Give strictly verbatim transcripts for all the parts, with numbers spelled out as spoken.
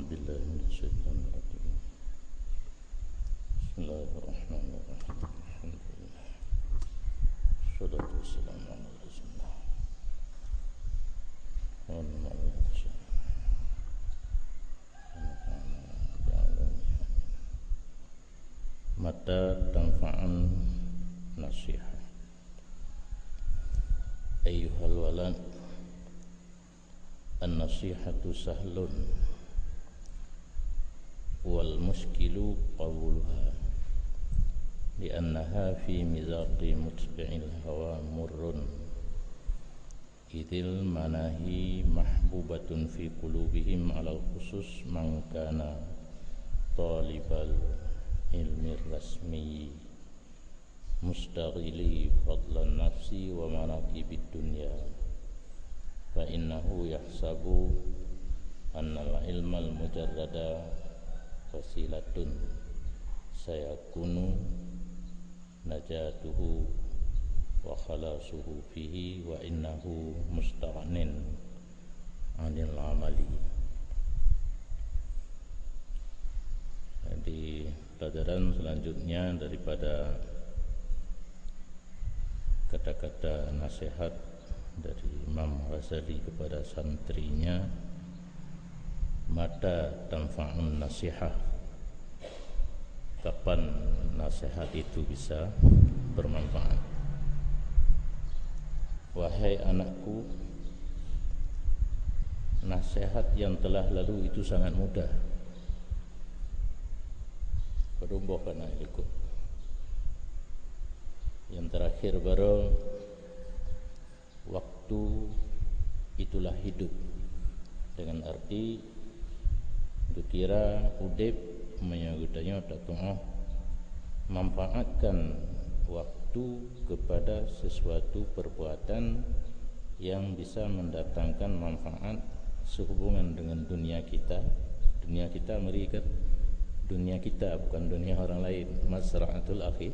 بالله من الشيطان الرجيم. بسم الله الرحمن الرحيم. الحمد لله. الصلاة والسلام على رسول الله. وعلى آله وصحبه. ونفعنا بعلومه. آمين. متى تنفع النصيحة؟ أيها الولد، النصيحة سهل، والمشكل قبولها، لأنها في مذاق متبع الهوى مر، إذ المناهي محبوبة في قلوبهم، على الخصوص من كان طالب العلم الرسمي. مستغلي فضل النفس ومناقب الدنيا، فإنه يحسب أن العلم المجرد وسيلة سيكون نجاته وخلاصه فيه، وإنه مستغن عن العمل. Jadi, pelajaran selanjutnya daripada kata-kata nasihat dari Imam Ghazali kepada santrinya, "Mata tanfa'un nasihah?" Kapan nasihat itu bisa bermanfaat? Wahai anakku, nasihat yang telah lalu itu sangat mudah. Padum boh ka na likot. Yang terakhir baru, waktu itulah hidup. Dengan arti, geukira udeb meunyoe geutanyoe tatu'oh manfaatkan waktu kepada sesuatu perbuatan yang bisa mendatangkan manfaat sehubungan dengan dunia kita. Dunia kita meunan kan? Dunia kita, bukan dunia orang lain. Mazra'atul akhi-,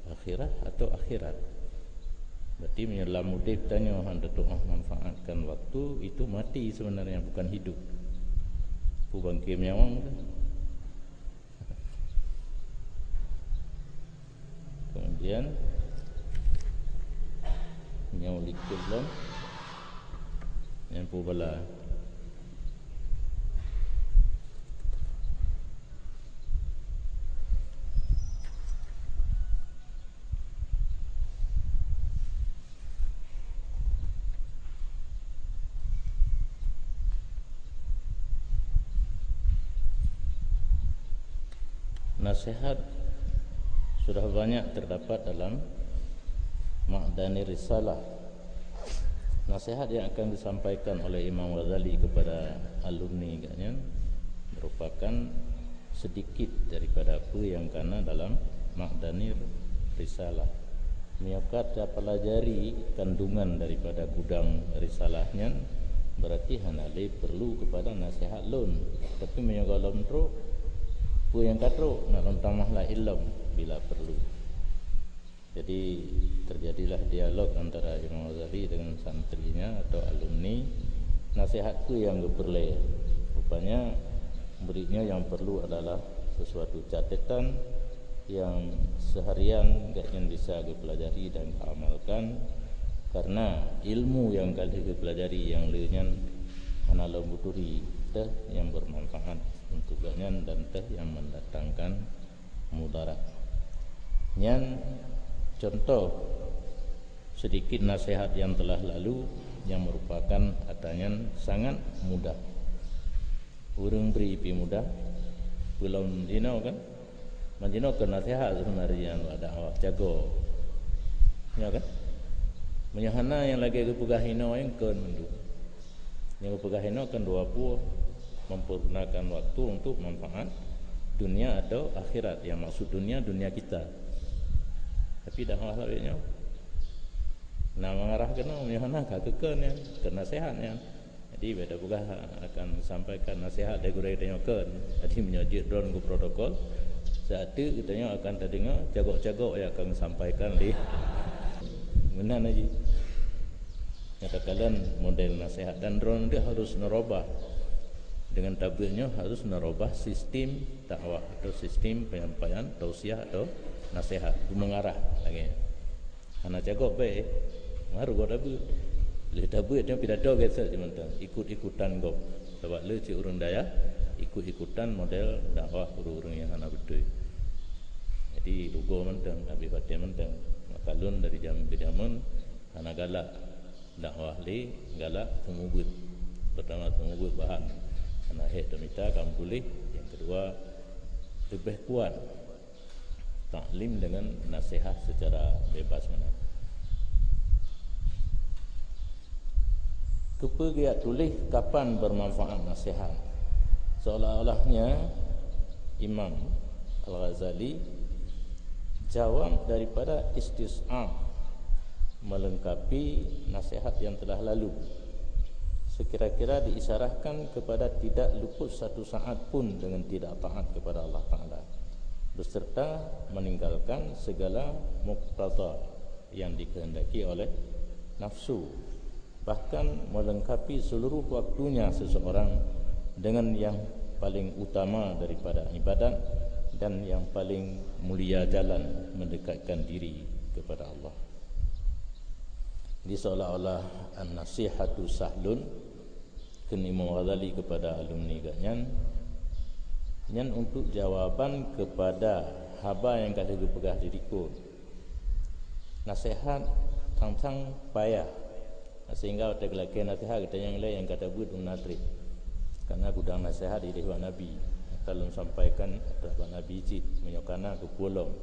akhirah atau akhirat. Berarti meunyoe lam udeb tanyoe hana tatu'oh manfaatkan waktu, itu mati sebenarnya, bukan hidup. Peue bangke meunyoe nyawöng tu. Kemudian, nyoe likot lom, nyang peubala. Nasihat sudah banyak terdapat dalam Ma'dani Risalah. Nasihat yang akan disampaikan oleh Imam Ghazali kepada alumni geuhnyan merupakan sedikit daripada apa yang kana dalam Ma'dani Risalah. Meunyoe ka tapelajari kandungan daripada gudang risalah nyan, berarti hana lé perlu kepada nasihat lôn. Tapi meunyoe gohlom trok, peue nyang ka trok, na lôn tamah lom bila perlu. Jadi, terjadilah dialog antara Imam Ghazali dengan santrinya atau alumni, nasihat peue nyang geupeureulée. Rupanya, muridnya yang perlu adalah sesuatu catatan yang seharian gobnyan bisa geupelajari dan geuamalkan, karena ilmu nyang ka lheueh geupelajari nyang le nyan hana lom beuturi teuh nyang bermanfaat untuk gobnyan dan teuh nyang mendatangkan mudarat. Nyan contoh sedikit nasihat yang telah lalu yang merupakan atanyan sangat mudah. Ureuëng bri pi mudah, peulom jinoe kan? Man jinoe keu nasihat sebenarnya bak dakwah jago. Ya kan? Meunyoe hana nyang lagée geupeugah inoe nyang kon mandum. Nyang geupeugah inoe kan dua buah, mempergunakan waktu untuk manfaat dunia atau akhirat. Yang maksud dunia, dunia kita. Tapi dakwah lawét nyoe na mengarah keunoe, meunyoe hana ka keu kon nyan, keu nasihat nyan. Jadi, beda peugah akan sampaikan nasihat dari gurée tanyoe kon. Jadi, meunyoe jeuet droen geuprotokol, saat tu geutanyoe akan tadeungoe cagok-cagok nyang akan geusampaikan lé meunan aja. Nyata kalon model nasihat dan droen tu harus neurubah. Dengan tabeuet nyoe harus neurubah sistem dakwah atau sistem penyampaian tausiah atau nasihat, mengarah lagèe nyan. Hana cagok bèk, harus gob tabeuet. Lheuh tabeuet nyoe pidato geuseuk cit mantong, ikut-ikutan gob. Sabab le cit ureueng dayah ikut-ikutan model dakwah ureueng-ureueng nyang hana beutôi. Jadi rugoe mantong, habéh batèe mantong. Maka lôn dari jameun keu jameun hana galak dakwah lé, galak seumeubeuet. Pertama seumeubeuet bahan, hana hék tamita ka meutuléh. Nyang keudua, leubeh kuat taklim dengan nasihat secara bebas meunan. Keupeue geujak tuléh kapan bermanfaat nasihat? Seolah-olahnya Imam Al-Ghazali jawab daripada istis'ab, melengkapi nasihat yang telah lalu. Sekira-kira diisyarahkan kepada tidak luput satu saat pun dengan tidak taat kepada Allah Ta'ala, beserta meninggalkan segala muqtada yang dikehendaki oleh nafsu, bahkan melengkapi seluruh waktunya seseorang dengan yang paling utama daripada ibadat dan yang paling mulia jalan mendekatkan diri kepada Allah. Jadi seolah-olah an-nasihatu sahlun, kheun Imam Ghazali kepada alumni geuh nyan, nyan untuk jawaban kepada haba nyang ka lheueh geupeugah di likot. Nasihat sang-sang payah, sehingga watèe geulakèe nasihat geutanyoe lé nyang ka tabeuet hana trép. Karena gudang nasihat idéh bak Nabi, ka lôn sampaikan atra bak Nabi cit, meunyoe kana keupeue lom.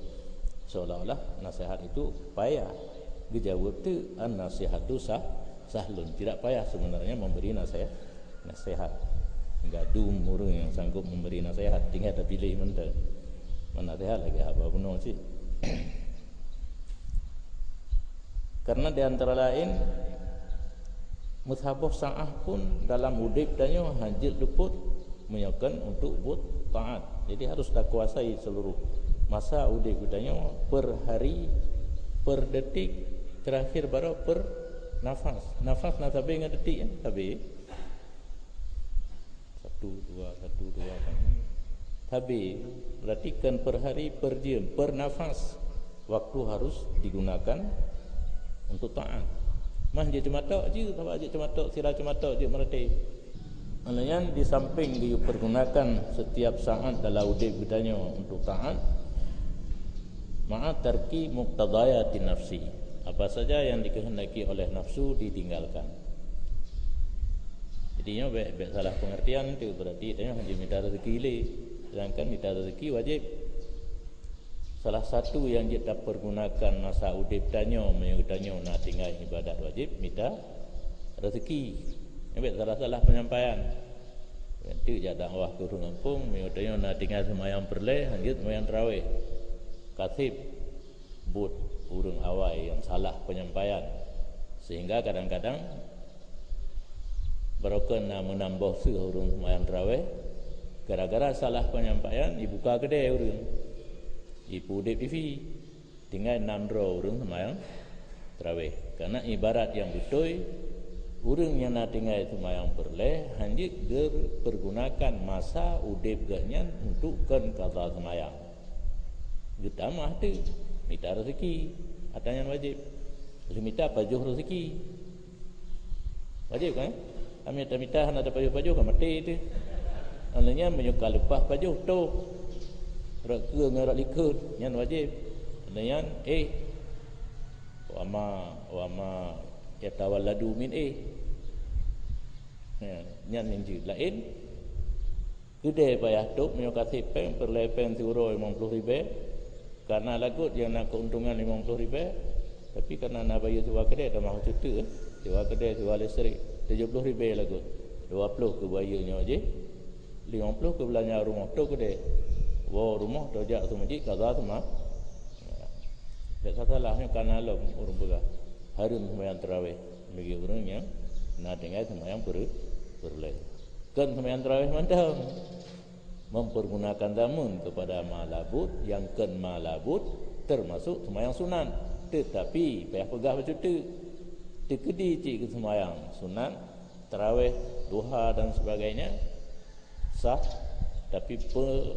Seolah-olah nasihat itu payah. Geujaweueb teuk, an-nasihatu sah-, sahlun. Tidak payah sebenarnya memberi nasihat. Nasihat. Gadum ureueng nyang sanggup memberi nasihat, tinggai tapiléh mantong. Meunasihat lagèe haba bunoe cit. Karena di antara lain, meusaboh saah pun dalam udép tanyoe hanjeuet luput meunyoe kon untuk buet taat. Jadi harus takuasai seluruh masa udép geutanyoe, per hari, per detik, terakhir baroe per nafas. Nafas na sabé ngon detik, kan? Sabé. Satu, dua, satu, dua, kan? Sabé, berarti kan per hari, per jeuem, per nafas waktu harus digunakan untuk taat. Mah jeuet ceumatok jeuet, sabab jeuet ceumatok, sira ceumatok jeuet meuraté. Nyan di samping geuyue pergunakan setiap saat dalam udép geutanyoe untuk taat, ma'a tarki muqtadayati nafsi. Apa saja yang dikehendaki oleh nafsu ditinggalkan. Jadi nyoe bèk, bèk salah pengertian tu, berarti tanyoe hana mita rezeki lé. Sedangkan mita rezeki wajib. Salah satu nyang jeuet tapergunakan masa udép tanyoe meunyoe geutanyoe na tinggai ibadat wajéb, mita rezeki. Nyan bèk salah-salah penyampaian. Nyan teuk jak dakwah keu ureueng gampông, meunyoe geutanyoe na tinggai seumayang peureulèe, hanjeuet seumayang tarawih. Ka sép buet ureueng awai nyang salah penyampaian. Sehingga kadang-kadang barokon na meunambah seuh ureueng seumayang tarawih, gara-gara salah penyampaian, jibuka keudè ureueng, jipeuudép TV, tinggai nam droe ureueng seumayang tarawih. Karena ibarat nyang beutôi, ureueng nyang na tinggai seumayang peureulèe hanjeuet geupergunakan masa udép geuhnyan untuk kon qadha seumayang. Geutamah teuk mita rezeki, ata nyan wajéb. Lheuh mita pajoh rezeki. Wajéb kan? Amé tamita hana tapajoh-pajoh kan maté teuh. Lheuh nyan meunyoe ka leupah pajoh toh, rot keue ngon rot likot, nyan wajéb. Lheuh nyan, eh, wa ma, wa ma yatawalladu min, eh. Nyan, nyan jeuet. Laén, keudè payah tôb meunyoe ka sép péng, peureulèe péng siuroe limong ploh ribèe. Kana lagot nyang na keuntungan limong ploh ribèe, tapi kana na bayeue siwa keudè tamah cuti, eh. Siwa keudè, siwa listrik, tujoh ploh ribèe lagot. Dua ploh keu bayeue nyoe jih, limong ploh keu beulanja rumoh, tôb keudè. Woe rumoh, tôb jak seumeujid, qadha seuma-, bèk salah nyoe kana lom ureueng peugah hareuem seumayang tarawih bagi ureueng nyang na tinggai seumayang peure-, peureulèe. Kon seumayang tarawih mantong. Mempergunakan zaman kepada ma la bud, nyang kon ma la bud, termasuk seumayang sunat. Tetapi, payah peugah bacut teuk, teukeudi cit keu seumayang sunat, tarawih, duha dan sebagainya, sah, tapi pe-,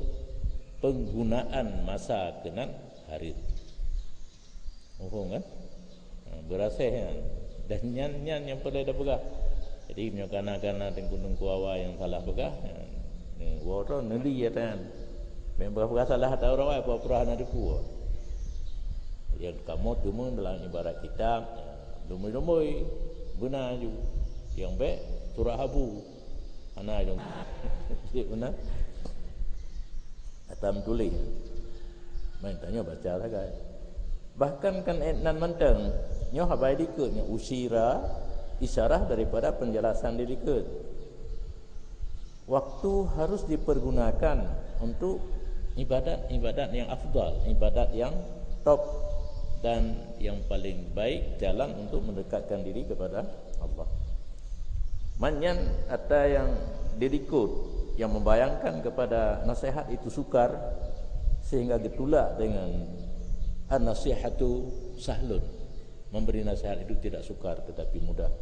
penggunaan masa keunan hareuem. Muphom kan? Ha, beurasai nyan. Dan nyan, nyan nyang peureulée tapeugah. Jadi, meunyoe kana-kana teungku-teungku awai nyang salah peugah, nyan, nyan, woe droe neuli ata nyan. Meupeugah-peugah salah ata ureuëng awai, pura-pura hana teupeue. Nyang kamoe teumé dalam ibarat kitab, lumboi-lumboi, beuna ju. Nyang bék, surat habu. Hana ju. Cit beuna. Atam tuléh. Main tanyoe baca sagai. Bahkan kan ayat nan mantong, nyoe haba likot nyoe usyira, isyarah daripada penjelasan di likot. Waktu harus dipergunakan untuk ibadat-ibadat yang afdal, ibadat yang top dan yang paling baik jalan untuk mendekatkan diri kepada Allah. Manyan ata yang di likot yang membayangkan kepada nasihat itu sukar sehingga geutulak dengan an-nasihatu sahlun. Memberi nasihat itu tidak sukar tetapi mudah.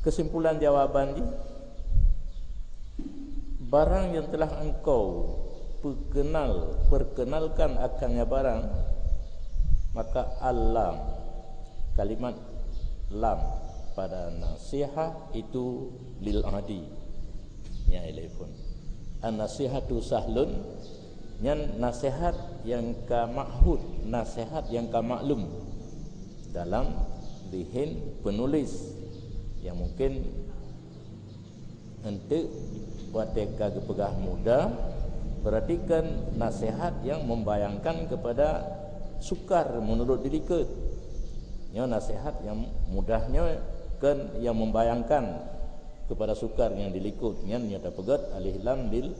Kesimpulan jawaban jih, barang yang telah engkau perkenal, perkenalkan akannya barang, maka al-lam, kalimat lam pada nasihah itu lil ahdi. Nya ilai pun. An-nasihatu sahlun, nyan nasihat yang ka ma'hud, nasihat yang ka maklum dalam zihin penulis yang mungkin enteuk watée ka geupeugah muda, berarti kan nasihat yang membayangkan kepada sukar menurut di likot. Nyoe nasihat yang mudah nyoe kan yang membayangkan kepada sukar yang di likot. Nyan nyoe tapeugét alif lam lil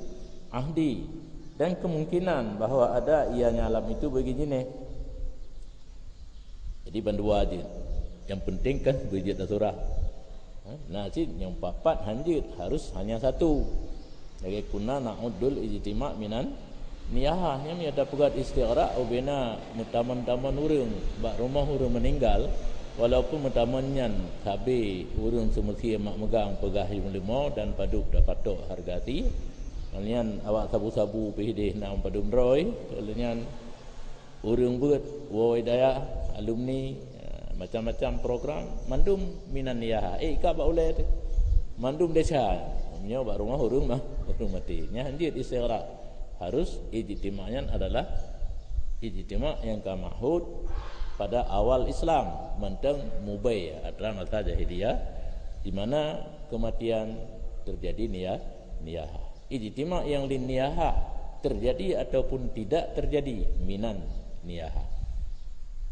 ahdi. Dan kemungkinan bahwa ada ianya lam itu bagi jinéh. Jadi bandua jeuet. Yang penting kan beujeuet dan surah. Ha? Nah, cit nyang papat hanjeuet harus hanya satu. Lagée kunna na'uddul ijtima' minan niyahah. Nyan meunyoe tapeugét istighraq ubena meutamon-tamon ureuëng bak rumoh ureuëng meuninggal, walaupun meutamon nyan sabe ureuëng seumeusie mak meugang peugah leumo dan padub tapatok hareuga sie, nyan awak sabu-sabu pih deh na padub droe, lheueh nyan ureuëng beuet, woe dayah, alumni, eh, macam-macam program, mandum minan niyahah. Eh, ka bak ulée teuh. Mandum desya. Nyoe bak rumoh ureuëng ma-, ureuëng maté. Nyan hanjeuet istighraq. Harus ijtima' nyan adalah ijtima' nyang ka ma'hud pada awal Islam, mantong mubay atra masa jahiliyah, di mana kematian terjadi niya-, niyahah. Ijtima' nyang lin niyahah terjadi ataupun tidak terjadi minan niyahah.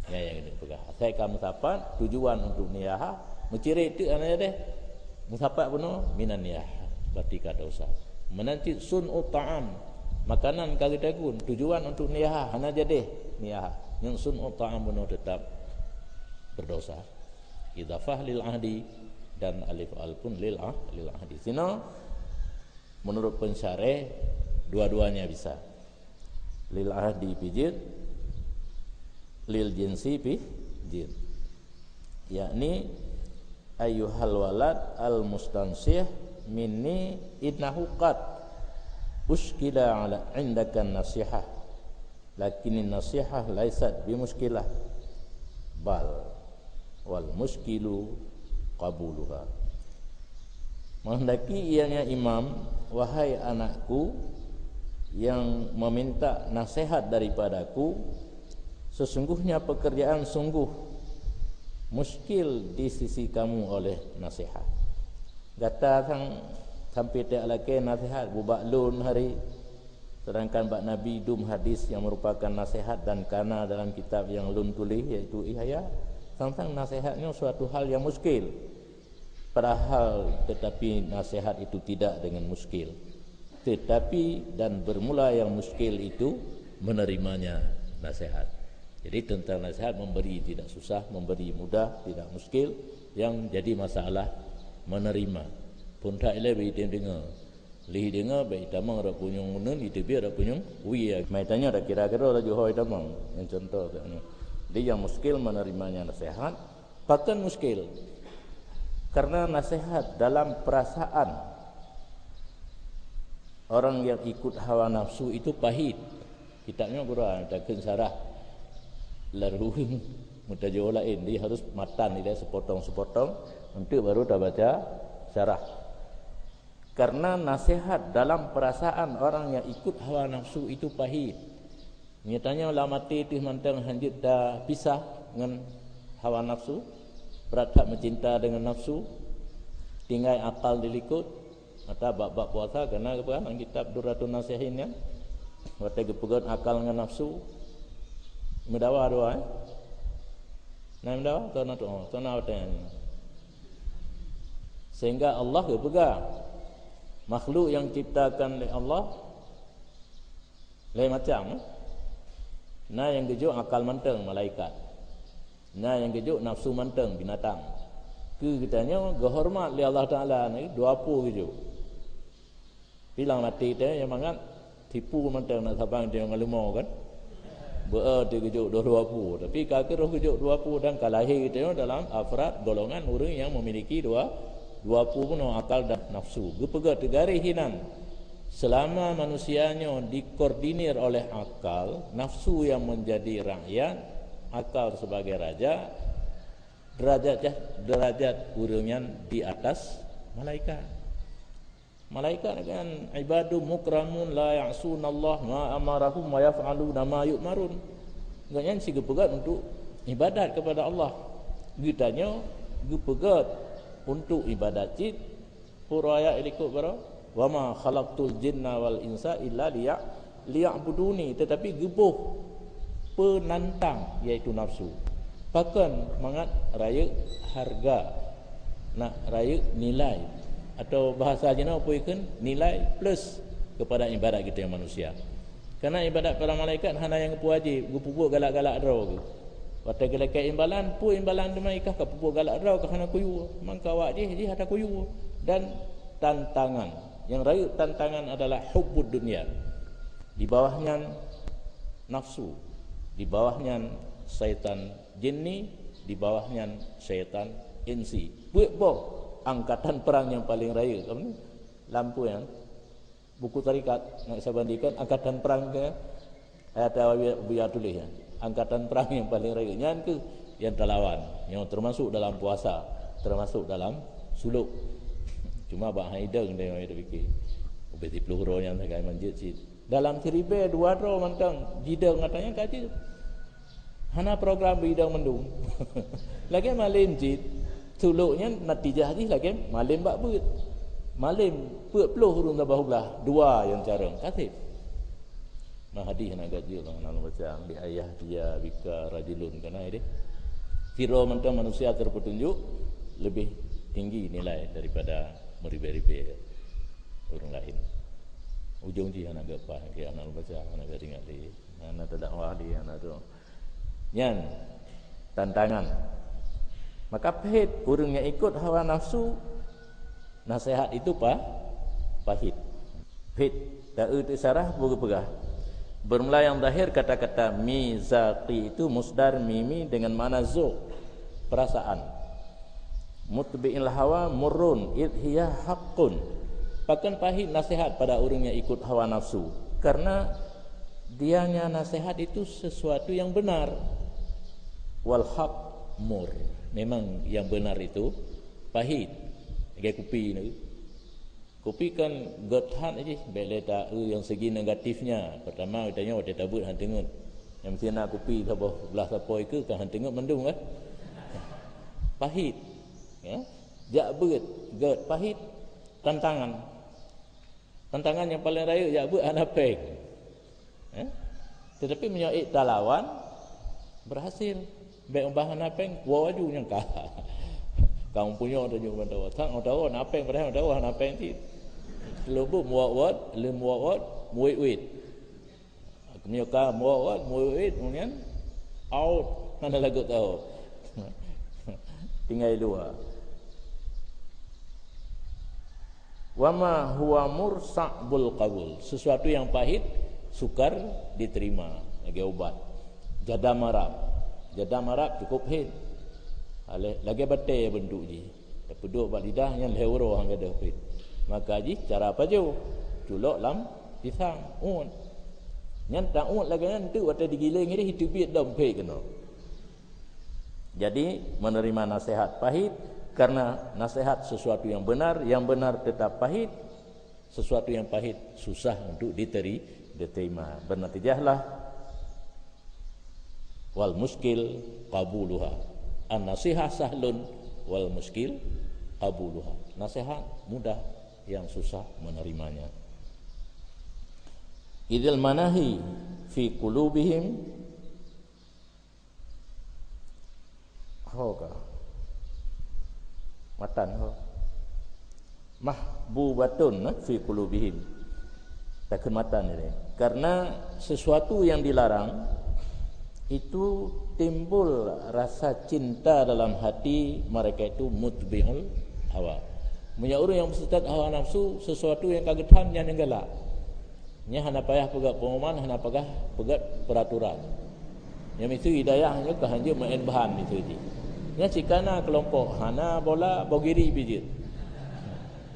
Nyan nyang keuneuk peugah. Asai ka meusapat, tujuan untuk niyahah, meucirek teuk hana jadeh. Meusapat bunoe minan niyahah, berarti ka dosa. Meunan cit sun'u ta'am, makanan ka geutagun, tujuan untuk niyahah, hana jadeh niyahah. Nyang sun'u ta'am bunoe tetap berdosa. Idhafah lil ahdi dan alif al pun lil ah-, lil ahdi. Sinoe Menurut pensyareh, dua-duanya bisa. Lil ahdi pih jeuet, lil jinsi pih jeuet. Yakni, ayyuhal walad al mustansih minni innahu qad uskila ala indakan nasihah. Lakinin nasihah laisat bimuskilah, bal wal muskilu qabuluha. Menghendaki ianya imam, wahai anakku yang meminta nasihat daripadaku, sesungguhnya pekerjaan sungguh muskil di sisi kamu oleh nasihat. Gata sang sampai tak lakée nasihat bubak lôn hari, sedangkan bak Nabi dum hadis yang merupakan nasihat dan kana dalam kitab yang lôn tuléh, yaitu Ihya. Sang-sang nasihat nyoe suatu hal yang muskil. Padahal tetapi nasihat itu tidak dengan muskil. Tetapi dan bermula yang muskil itu menerimanya nasihat. Jadi tentang nasihat, memberi tidak susah, memberi mudah, tidak muskil. Yang jadi masalah menerima. Pun that ilée bagi deungoe. Lheueh deungoe, bék itamong rot punyueng uneun, iteubiet rot punyueng wie. Mai tanyoe dak kira keudroe laju ho itamong. Nyang contoh kat nyoe. Jadi nyang muskil menerimanya nasihat, pakon muskil? Karena nasihat dalam perasaan Orang yang ikut hawa nafsu itu pahit. Kitab nyoe gura takheun syarah lalu mutajoh lain, jadi harus matan dia sepotong-sepotong untuk baru tabaca syarah. Karena nasihat dalam perasaan orang yang ikut hawa nafsu itu pahit. Nyatanya lam até teuh mantong hanjeuet tapisah ngon hawa nafsu, brat that meucinta deungon nafsu, tinggai akal dilikot. Mata bab-bab puasa keunan geupeugah lam kitab Durratun Nasihin nyan, watée geupeugét akal ngon nafsu, meudawa dua, eh? Na meudawa, atau na tu'oh, atau na watée nyan. Sehingga Allah geupeugah, makhluk yang ciptakan lé Allah lhée macam, eh? Na nyang geujok akal mantong, malaikat. Na nyang geujok nafsu mantong, binatang. Keu geutanyoe geuhoreumat lé Allah Taala ni dua peue geujok. Pilang mati teuh nyang mangat tipu mantong nak saban teuh ngon leumo kan. Beu teuh geujok dua dua peue, tapi ka keuh roh geujok dua peue dan ka lahé teuh dalam afrad golongan ureuëng yang memiliki dua dua peue bunoe akal dan nafsu. Geupeugah teugaréh hinan, selama manusia nyoe dikoordinir oleh akal, nafsu yang menjadi rakyat, akal sebagai raja, derajat derajat ureuëng nyan di atas malaikat. Malaikat kan ibadu mukramun la ya'sunallah ma amarahum wa yaf'aluna ma yu'marun. Gobnyan si geupeugét untuk ibadat kepada Allah. Geutanyoe geupeugét untuk ibadat cit, pura ya ilikot baroe, "Wa ma khalaqtul jinna wal insa illa liya-, liya'buduni," tetapi geuboh penantang, yaitu nafsu. Pakon mangat rayeuk harga, nak rayeuk nilai, atau bahasa jinoe peue kheun, nilai plus kepada ibadat kita yang manusia. Karena ibadat para malaikat hana nyang geupeuwajéb, geupeubuet galak-galak droe geuh. Watée geulakée imbalan, peue imbalan teuma ikah ka peubuet galak droe ka hana kuyue, mangka awak jih, jih hana kuyue. Dan tantangan, nyang rayeuk tantangan adalah hubbud dunya. Di bawah nyan nafsu, di bawah nyan syaitan jinni, di bawah nyan syaitan insi. Peuet boh angkatan perang nyang paleng rayeuk, apa ni? Lampu nyan. Buku tarekat, nak saya bandingkan angkatan perang ke, ayat Abu Yahya tulis ya. Angkatan perang yang paling rayeuk nyan ke yang talawan, yang termasuk dalam puasa, termasuk dalam suluk. Cuma bak hai deng dia yang terfikir. Ubé siploh droe nyang sagai manjeuet cit. Dalam siribée dua droe mantong jideng katanya kaji. Hana program bidang mendung. Lagée malem cit, sulok nyan natijah jih lagée malem bak beuet. Malem peuet ploh ureuëng saboh blah, dua nyang carông. Kaseb. Nah, hadis hana gajil, hana baca. Bi ayah dia bika rajulun, kana deh. Sidroe mantong manusia terpetunjuk lebih tinggi nilai daripada meribée-ribée ureuëng laén. Ujong jih hana geupaih, hana baca, hana geuingat lé. Hana teudakwah lé, hana tu. Nyan tantangan. Maka pahit ureuëng nyang ikot hawa nafsu, nasihat itu pa, pahit. Pahit. Taeu teusyarah buku peugah. Bermula yang zahir kata-kata mizaqi itu musdar mimi dengan makna zauq, perasaan. Mutbi'il hawa murrun, id hiya haqqun. Pakon pahit nasihat pada ureuëng yang ikut hawa nafsu? Karena dianya nasihat itu sesuatu yang benar. Wal haq mur. Memang yang benar itu pahit. Lagée kupi ni. Kupi kan gét that jih, bék lé taeu yang segi negatifnya. Pertama, geutanyoe watée tabeuet han teungeut. Nyang meusti na kupi saboh blah sapoe keu ka han teungeut mandum kan? Pahit. Ya. Jak beuet, gét, pahit. Tantangan. Tantangan yang paling rayeuk jak beuet hana péng. Eh? Tetapi meunyoe ék talawan, berhasil. Bék ubah hana péng, kuah laju nyang ka. Ka meupunyok tanyoe meudawa. Sang meudawa hana péng, padahai meudawa hana péng cit. Teuleubu muwat-wat, lheueh muwat-wat, muwit-wit. Meunyoe ka muwat-wat, muwit-wit, kemudian out, hana lagot tahu. Tinggai dua. Wama huwa mur sa'bul qabul. Sesuatu yang pahit sukar diterima lagée ubat. Jada marab. Jada marab cukup pahit. Lagée batée bentuk jih. Tapeuduek bak lidah nyan lhée uroe han gadôh pahit. Maka jih cara pajoh. Tulok lam pisang, uet. Nyan ta uet lagèe nyan tu, watèe digiléng jih teubiet dom phek keunoe. Jadi, menerima nasihat pahit karena nasihat sesuatu yang benar, yang benar tetap pahit, sesuatu yang pahit susah untuk diteri-, diterima. Bernatijahlah, wal muskil qabuluha. An-nasihah sahlun wal muskil qabuluha. Nasihat mudah, yang susah menerimanya. Idzal manahi fi qulubihim, ho ka? Matan ho. Mahbubatun, eh, fi qulubihim. Takheun matan ini. Karena sesuatu yang dilarang itu timbul rasa cinta dalam hati mereka itu mutbi'ul hawa. Meunyoe ureueng nyang meuseutôt hawa nafsu, sesuatu nyang ka geutham nyan nyang galak. Nyan hana payah peugöt pengumuman, hana payah peugöt peraturan. Nyang miseue hidayah nyoe ka hanjeuet meu'en bahan miseue jih. Nyan cit ka na keulompok hana bola, boh giri pih jeuet.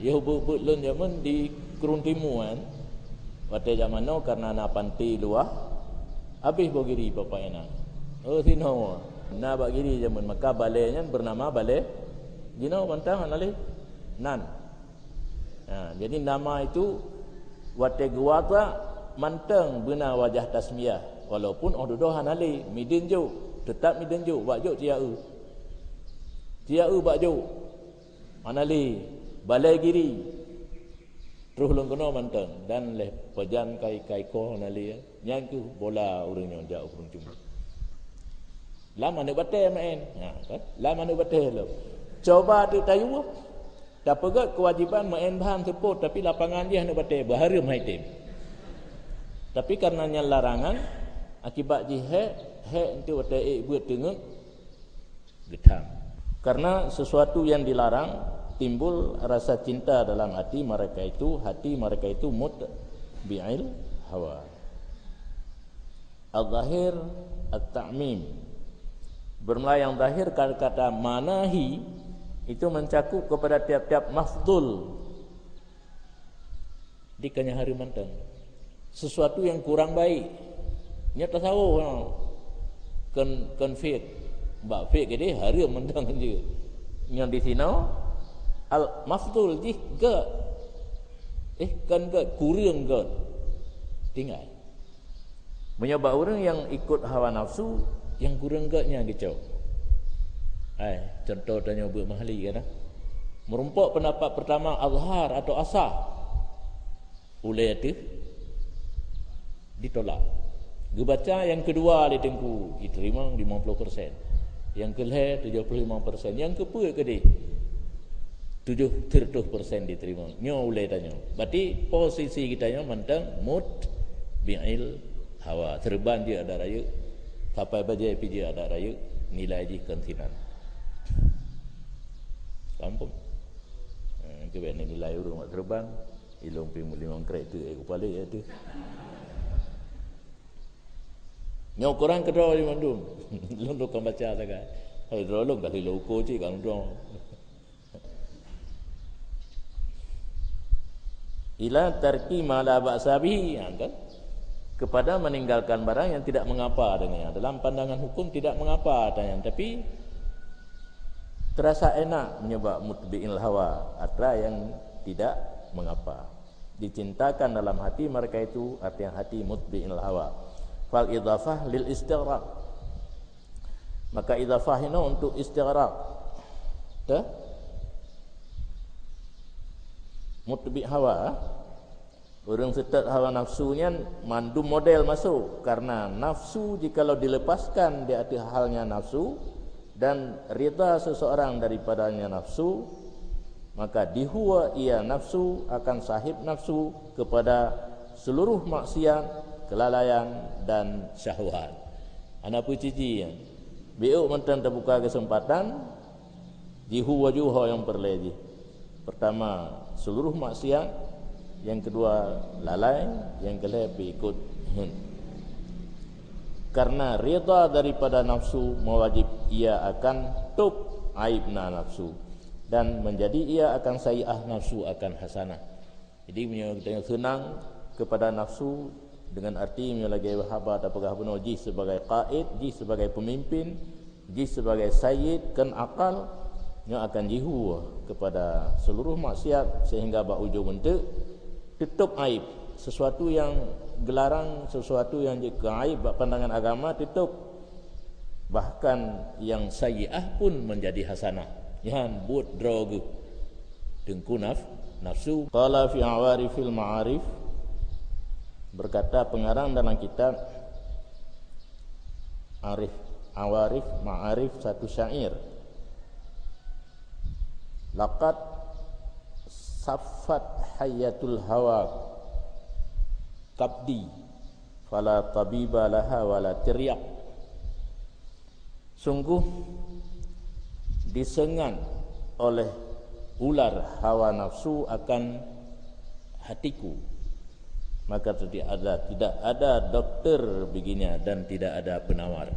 Yoh beuet-beuet lôn jameun di Krueng Timu kan. Watèe jameun nyoe kareuna na panti luwah, habéh boh giri Bapak Ina. Oh, sinoe. Na bak giri jameun, maka balè nyan beunama balè jinoe mantong hana lé nan. Ha, jadi nama itu watèe geuwata mantong beuna wajah tasmiah, walaupun 'oh dudoe hana lé, mideuen jok, teutap mideuen jok, bak jok ciaeu. Ciaeu bak jok. Hana lé, balè giri. Troh lôn keunoe mantong dan lheuh pajan kai-kai ko hana lé, nyan keuh bola ureueng nyoe jak u Krueng Timu. Lam aneuk batèe meu'en. Ha, kan? Lam aneuk batèe lom. Cuba teuk tayue, tapeugöt keuwajéban meu'en bahan seupôt, tapi lapangan jih aneuk batèe, beuhareuem hai tem. Tapi kareuna nyan larangan, akibat jih hék, hék enteuk watèe ék beuet teungeut, geutham. Karena sesuatu yang dilarang, timbul rasa cinta dalam hati mereka itu, hati mereka itu mutbi'il hawa. Al-zahir at-ta'mim. Bermula yang zahir, kata-kata manahi itu mencakup kepada tiap-tiap mafdul. Di kanya hareuem mantong. Sesuatu yang kurang baik. Nyoe tasawuf, ha. Kon, kon fiqh. Bak fiqh gede hareuem mantong je. Nyoe di sinoe, al-mafdul jih gèt. Eh, kon gèt, kureueng gèt. Tinggai. Meunyoe bak ureueng nyang ikot hawa nafsu, nyang kureueng gèt nyan geucok. Hai, contoh tanyoe beuet meuhli kan, ah. Meurumpok pendapat pertama azhar atau asah, ulèe teuh ditolak. Geubaca nyang keudua lé Teungku, jiteurimong limong ploh persen. Nyang keulhèe tujoh ploh limong persen, nyang keupeuet keudeh tujoh reutôh persen jiteurimong. Nyoe ulèe tanyoe. Berarti posisi geutanyoe mantong mutbi'il hawa. Seureuban jeuet adak rayeuk. Sapai bajèe pih jeuet adak rayeuk. Nilai jih kon sinan. Kampung. Ha, keu bèk nilai ureueng mak seureuban. Ilôn pih meulimong krek tu, eh, kupalek ya tu. Nyoe Quran keudroe lé mandum. Lôn dukon baca sagai. Hai droe lôn ka lheueh lôn uko cit ka lôn droe. Ila tarki ma la ba'sa bihi, ya kan? Kepada meninggalkan barang yang tidak mengapa dengannya. Dalam pandangan hukum tidak mengapa katanya, tapi terasa enak menyebab mutbi'il hawa, atra yang tidak mengapa. Dicintakan dalam hati mereka itu, artinya hati mutbi'il hawa. Fal idhafah lil istighraq. Maka idhafah ini untuk istighraq. Dah? Mutbi' hawa. Ureueng seutôt hawa nafsu nyan mandum model masuk, karena nafsu jikalau dilepaskan di ateueh halnya nafsu dan ridha seseorang daripadanya nafsu, maka dihuwa ia nafsu akan sahib nafsu kepada seluruh maksiat, kelalaian dan syahwat. Hana peuciji nyan. Biôk mantong teubuka keuseumpatan, jihu laju ho nyang peureulèe jih. Pertama, seluruh maksiat, yang kedua, lalai, yang kelhèe peuikot. Karena ridha daripada nafsu mewajib ia akan tôb aib na nafsu dan menjadi ia akan sayyi'ah nafsu akan hasanah. Jadi meunyoe geutanyoe seunang kepada nafsu, dengan arti meunyoe lagée haba tapeugah bunoe, jih sebagai qaid, jih sebagai pemimpin, jih sebagai sayyid, kon akal, nyoe akan jihue kepada seluruh maksiat sehingga bak ujong eunteuk teutôb aib. Sesuatu nyang geularang, sesuatu nyang jeuet keu aib bak pandangan agama teutôb. Bahkan nyang sayyi'ah pun menjadi hasanah. Nyan buet droe geuh. Teungku naf-, nafsu. Qala fi Awarifil Ma'arif, berkata pengarang dalam kitab Arif, Awarif Ma'arif, satu syair, "Laqad saffat hayyatul hawa kabdi, fala tabiba laha wala tiryak." Sungguh disengat oleh ular hawa nafsu akan hatiku, maka tidak ada, tidak ada dokter baginya dan tidak ada penawar.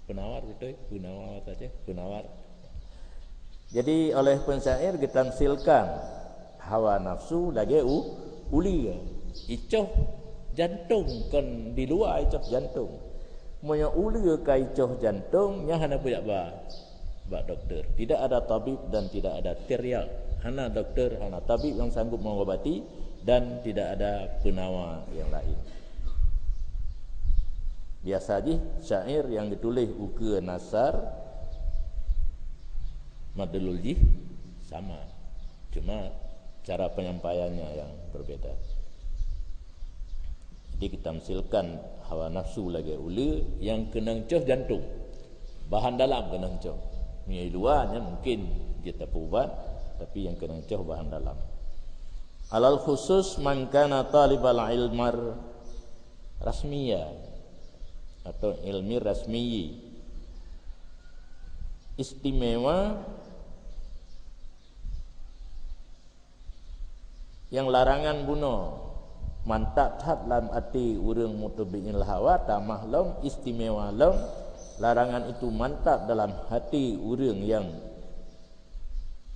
Penawar betul? Penawar saja, penawar. Jadi oleh pensyair geutamsilkan hawa nafsu lagée u-, uleue. Icoh jantong, kon di luwa icoh jantong. Meunyoe uleue ka icoh jantong, nyan hana peujak ba bak dokter. Tidak ada tabib dan tidak ada tiryak. Hana dokter, hana tabib nyang sanggup mengobati, dan tidak ada penawa yang lain. Biasa jih syair nyang geutuléh ukeue nasar madlul jih sama, cuma cara penyampaiannya yang berbeda. Jadi geutamsilkan hawa nafsu lagée uleue nyang keunong coh jantong. Bahan dalam keunong coh. Meunyoe luwa nyan mungkin jeuet tapeuubat, tapi nyang keunong coh bahan dalam. Alal khusus man kana talibal ilmar rasmiya atau ilmi rasmiyi. Istimewa nyang larangan bunoe mantap that lam até ureuëng mutabi'il hawa, tamah lom, istimewa lom, larangan itu mantap dalam hati ureuëng nyang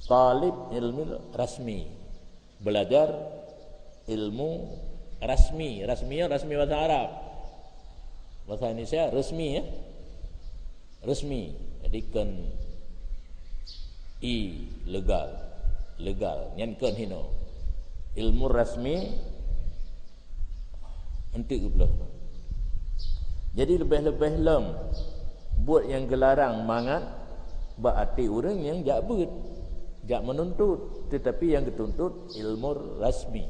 talib ilmi rasmi, belajar ilmu rasmi. Rasmi, rasmi bahasa Arab. Bahasa Indonesia resmi, ya. Resmi. Jadi kon ilegal. Legal. Nyan kon hino. Ilmu rasmi eunteuk geupeuleueh. Jadi leubeh-leubeh lom buet nyang geularang mangat bak até ureuëng nyang jak beuet, jak meununtut, teutapi nyang geutuntut ilmu rasmi.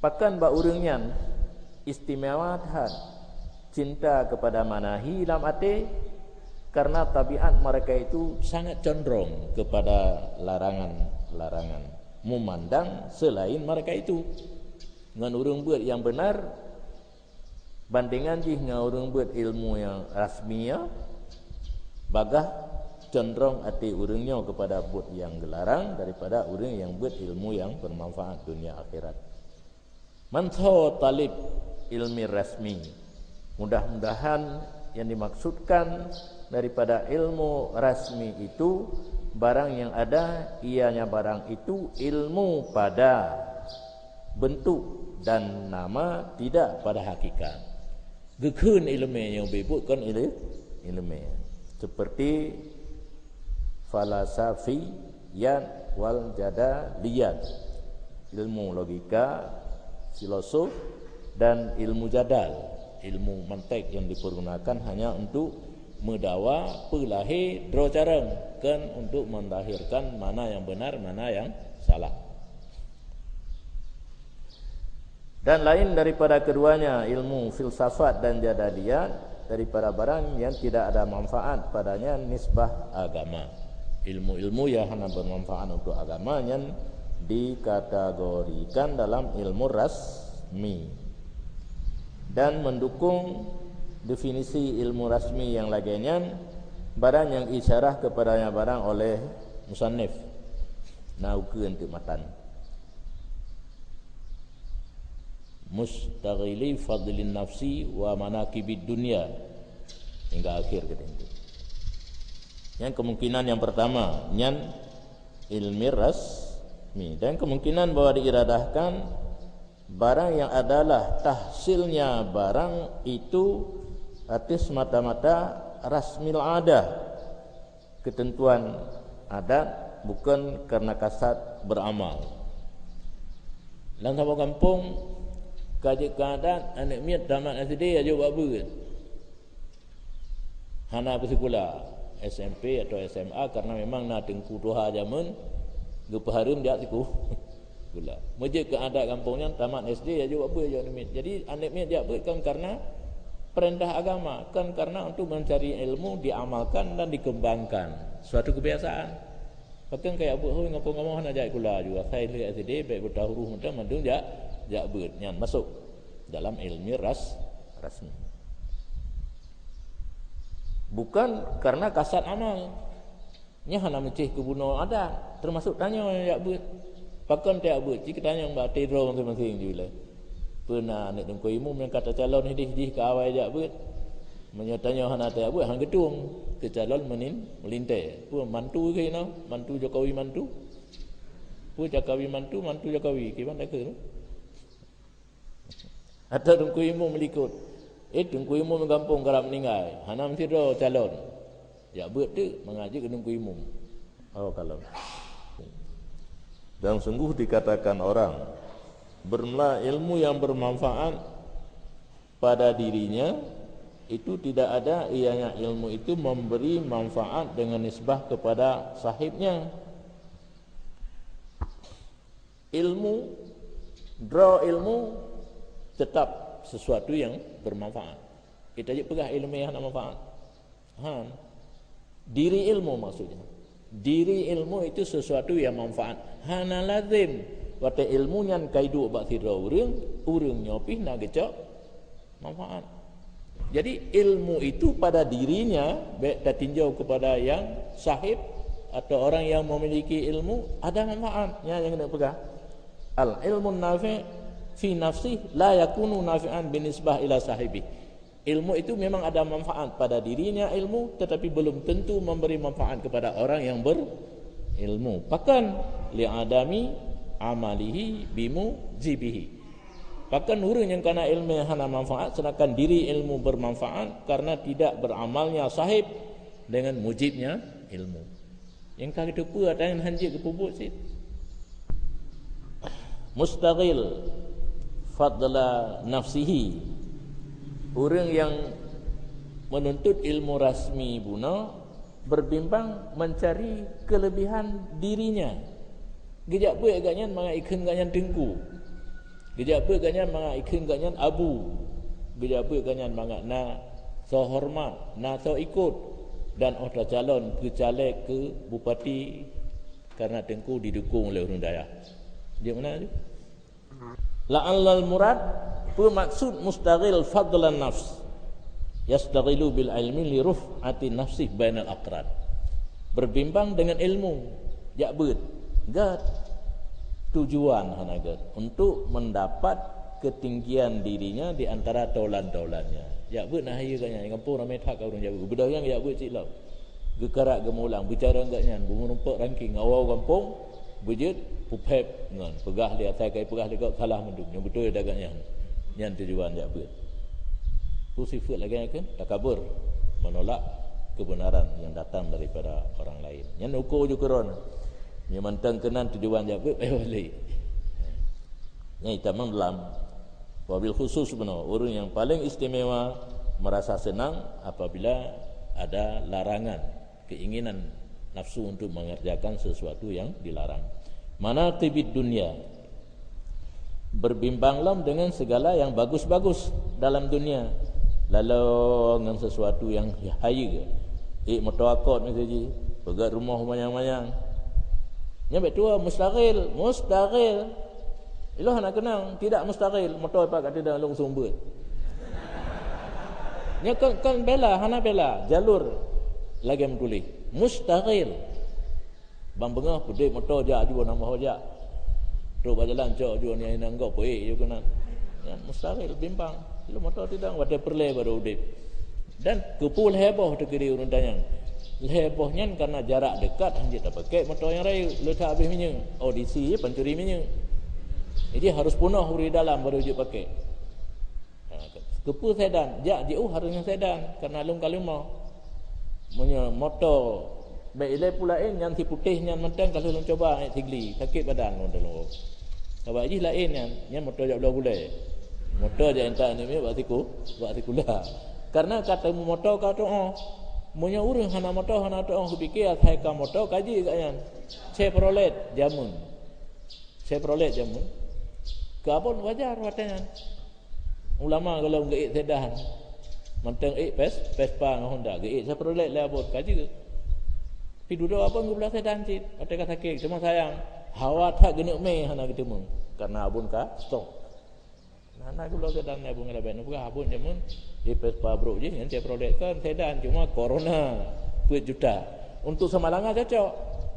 Pakon bak ureuëng nyan istimewa that cinta kepada manahi lam até, karena tabiat mereka itu sangat condrong kepada larangan-larangan, memandang selain mereka itu. Ngon ureuëng beuet nyang beunar, bandingan jih ngon ureuëng beuet ilmu nyang rasmi, ya, bagah condrong até ureuëng nyoe kepada buet nyang geularang daripada ureuëng nyang beuet ilmu nyang bermanfaat dunia akhirat. Man sawa talib ilmi rasmi. Mudah-mudahan yang dimaksudkan daripada ilmu rasmi itu barang yang ada, ianya barang itu ilmu pada bentuk dan nama, tidak pada hakikat. Geukheun ileumé nyang beubuet kon ile-, ileumé. Seperti falasafiyat wal jadaliyat. Ilmu logika, filosof, dan ilmu jadal, ilmu mantek yang dipergunakan hanya untuk meudawa peulahé droe carông, kon untuk melahirkan mana yang benar, mana yang salah. Dan lain daripada keduanya, ilmu filsafat dan jadaliyat, daripada barang yang tidak ada manfaat padanya nisbah agama. Ilmu-ilmu yang hana bermanfaat untuk agama nyan dikategorikan dalam ilmu rasmi. Dan mendukung definisi ilmu rasmi yang lagée nyan, barang yang isyarah kepadanya barang oleh musannif. Na ukeue eunteuk matan. Mustaghili fadlin nafsi wa manakibid dunya, hingga akhir kata itu. Yang kemungkinan yang pertama, nyan ilmi ras-, Dan kemungkinan bahwa diiradahkan barang yang adalah tahsilnya barang itu atas mata-mata rasmil adah, ketentuan adat, bukan karena kasat beramal. Lam saboh gampông, ka jeuet keu adat, aneuk miet tamat S D aju bak beuet. Hana beusikula S M P atau S M A karena memang na teungku tuha jameun geupeuhareuem jak sikula. Meujeuet keu adat gampông nyan, tamat S D aju bak beuet aju aneuk miet. Jadi aneuk miet jak beuet kan karena perintah agama, kan karena untuk mencari ilmu diamalkan dan dikembangkan suatu kebiasaan. Pakon kajak beuet hôi ngampông kamoe hana jak sikula aju, asai lheueh S D bèk buta huruf mantong mandum jak, jak beuet. Nyan masuk dalam ilmu ras-, rasmi. Bukan karena kasat amal. Nyan hana meucéh keu bunoe adat, termasuk tanyoe nyang jak beuet. Pakon tajak beuet, ci geutanyong bak até droe maséng-maséng ju lé. Peue na aneuk teungku imum nyang ka tacalon hidéh jih keu awai jak beuet? Meunyoe tanyoe hana tajak beuet, han geutueng keu calon meunin-, meulintèe. Peue mantu keuh inoe? Mantu Jokowi mantu? Peue Jokowi mantu, mantu Jokowi? Kiban takheun? Atau teungku imum meulikot. Eh, teungku imum gampông karab meuninggai. Hana meusidroe calon. Jak beuet teuk mangat jeuet keu teungku imum. Oh, kalon. Dan sungguh dikatakan orang, bermula ilmu yang bermanfaat pada dirinya, itu tidak ada ianya ilmu itu memberi manfaat dengan nisbah kepada sahibnya. Ilmu, droe ilmu tetap sesuatu yang bermanfaat. Kita jeuet peugah ilmu yang hana manfaat. Han. Diri ilmu maksudnya. Diri ilmu itu sesuatu yang manfaat. Hana lazim watèe ilmu nyan ka iduek bak sidroe ureueng, ureueng nyoe pih na geucok manfaat. Jadi ilmu itu pada dirinya, bèk tatinjau kepada yang sahib atau orang yang memiliki ilmu, ada manfaat. Nyan nyang keuneuk peugah. Al ilmun nafi' fi nafsih la yakunu nafi'an binisbah ila sahibih. Ilmu itu memang ada manfaat pada dirinya ilmu, tetapi belum tentu memberi manfaat kepada orang yang berilmu. Pakon? Li'adami amalihi bimujibihi. Pakon ureueng nyang kana ilmu hana manfaat, sedangkan diri ilmu bermanfaat karena tidak beramalnya sahib dengan mujibnya ilmu. Nyang ka geuteupeue ata nyan han jeuet geupeubuet cit. Mustaghil fadla nafsihi. Ureueng nyang menuntut ilmu rasmi bunoe berbimbang mencari kelebihan dirinya. Geujak beuet gobnyan mangat ikheun gobnyan teungku. Geujak beuet gobnyan mangat ikheun gobnyan abu. Geujak beuet gobnyan mangat na soe horeumat, na soe ikot, dan 'oh tacalon keu caleg, keu bupati, karena teungku didukung lé ureueng dayah. Jeuet meunan tu. La'allal murad, peue maksud mustaghil fadlan nafs? Yastaghilu bil ilmi li ruf'ati nafsih bainal aqran. Berbimbang dengan ilmu, jak beuet. Gèt. Tujuan hana gèt, untuk mendapat ketinggian dirinya di antara tolan-tolannya. Jak beuet na hayeue gobnyan, gampông ramé that ka ureueng jak beuet. Beudôh nyang jak beuet cit lom. Geukarat geumulang, bicara gobnyan, beumeurumpok ranking, awai gampông, beujeuet, peuphèb ngon. Peugah lé asai kai peugah lé gob salah mandum, nyang beutôi dak gobnyan. Nyan tujuan jak beuet. Peue sifeuet lagèe nyan kheun? Takabur, menolak kebenaran yang datang daripada orang lain. Nyan uko ju keuron. Nyoe mantong keunan tujuan jak beuet, payah balik. Nyan itamong dalam wabil khusus bunoe, ureueng nyang paling istimewa merasa senang apabila ada larangan, keinginan nafsu untuk mengerjakan sesuatu yang dilarang. Manaqibid dunya, berbimbang lom dengan segala yang bagus-bagus dalam dunia, lalu ngon sesuatu yang hayeue. Ék moto akot miseue jih, peugöt rumoh manyang-manyang. Nyan bèk tuwo, mustaghil, mustaghil. Ilôn hana keunong, tidak mustaghil, moto ipat ka tidang lôn sumbeuet. Nyan kon, kon bela, hana bela, jalur lagèe meutuléh. Mustaghil. Ban beungoh peudeh moto jak ju, na meuho jak. Trok bak jalan cok ju, ni inong gob peuék ju keunan. Nyan mustaghil, bimbang. Ilôn moto tidang, watèe peureulèe baru udép. Dan keupeue lhèe boh teukeudi ureueng tanyong. Lhée boh nyan karena jarak dekat, hana jeuet tapakék moto nyang rayeuk, le that habéh minyeuk. Audisi pancuri minyeuk. Jadi harus peunoh ureuëng dalam baru jeuet pakék. Ha, keupeue sedan? Jak jiôh harus ngon sedan, karena lôn ka leumoh. Meunyoe moto bék ilée peue laén, nyan si putéh nyan mantong ka lheueh lôn cuba, ék sigli, sakét badan lôn teuh lôn. Sabab jih laén nyan, nyan moto jak bloe gulée. Moto jak intat aneuk miet bak siku-, bak sikula. Karena ka teumé moto ka tuoh. Meunyoe ureuëng hana moto, hana tuoh, kupiké asai ka moto ka jih gobnyan. Chevrolet jameun. Chevrolet jameun. Keu Abon wajar watée nyan. Ulama gohlom geuék sedan. Mantong ék Ves-, Vespa ngon Honda, geuék Chevrolet lé Abon ka jeuet. Tapi dudoe Abon geubloe sedan cit, watée ka sakét, cuma sayang, hawa that geuneuk mé hana geuteumeung, karena Abon ka stok. Nah, hana geubloe sedan lé Abon, ngon lé Abon, peugah Abon jameun, di Vespa brok jih ngon Chevrolet kan sedan, cuma corona peuet juta. Untuk Samalanga cocok.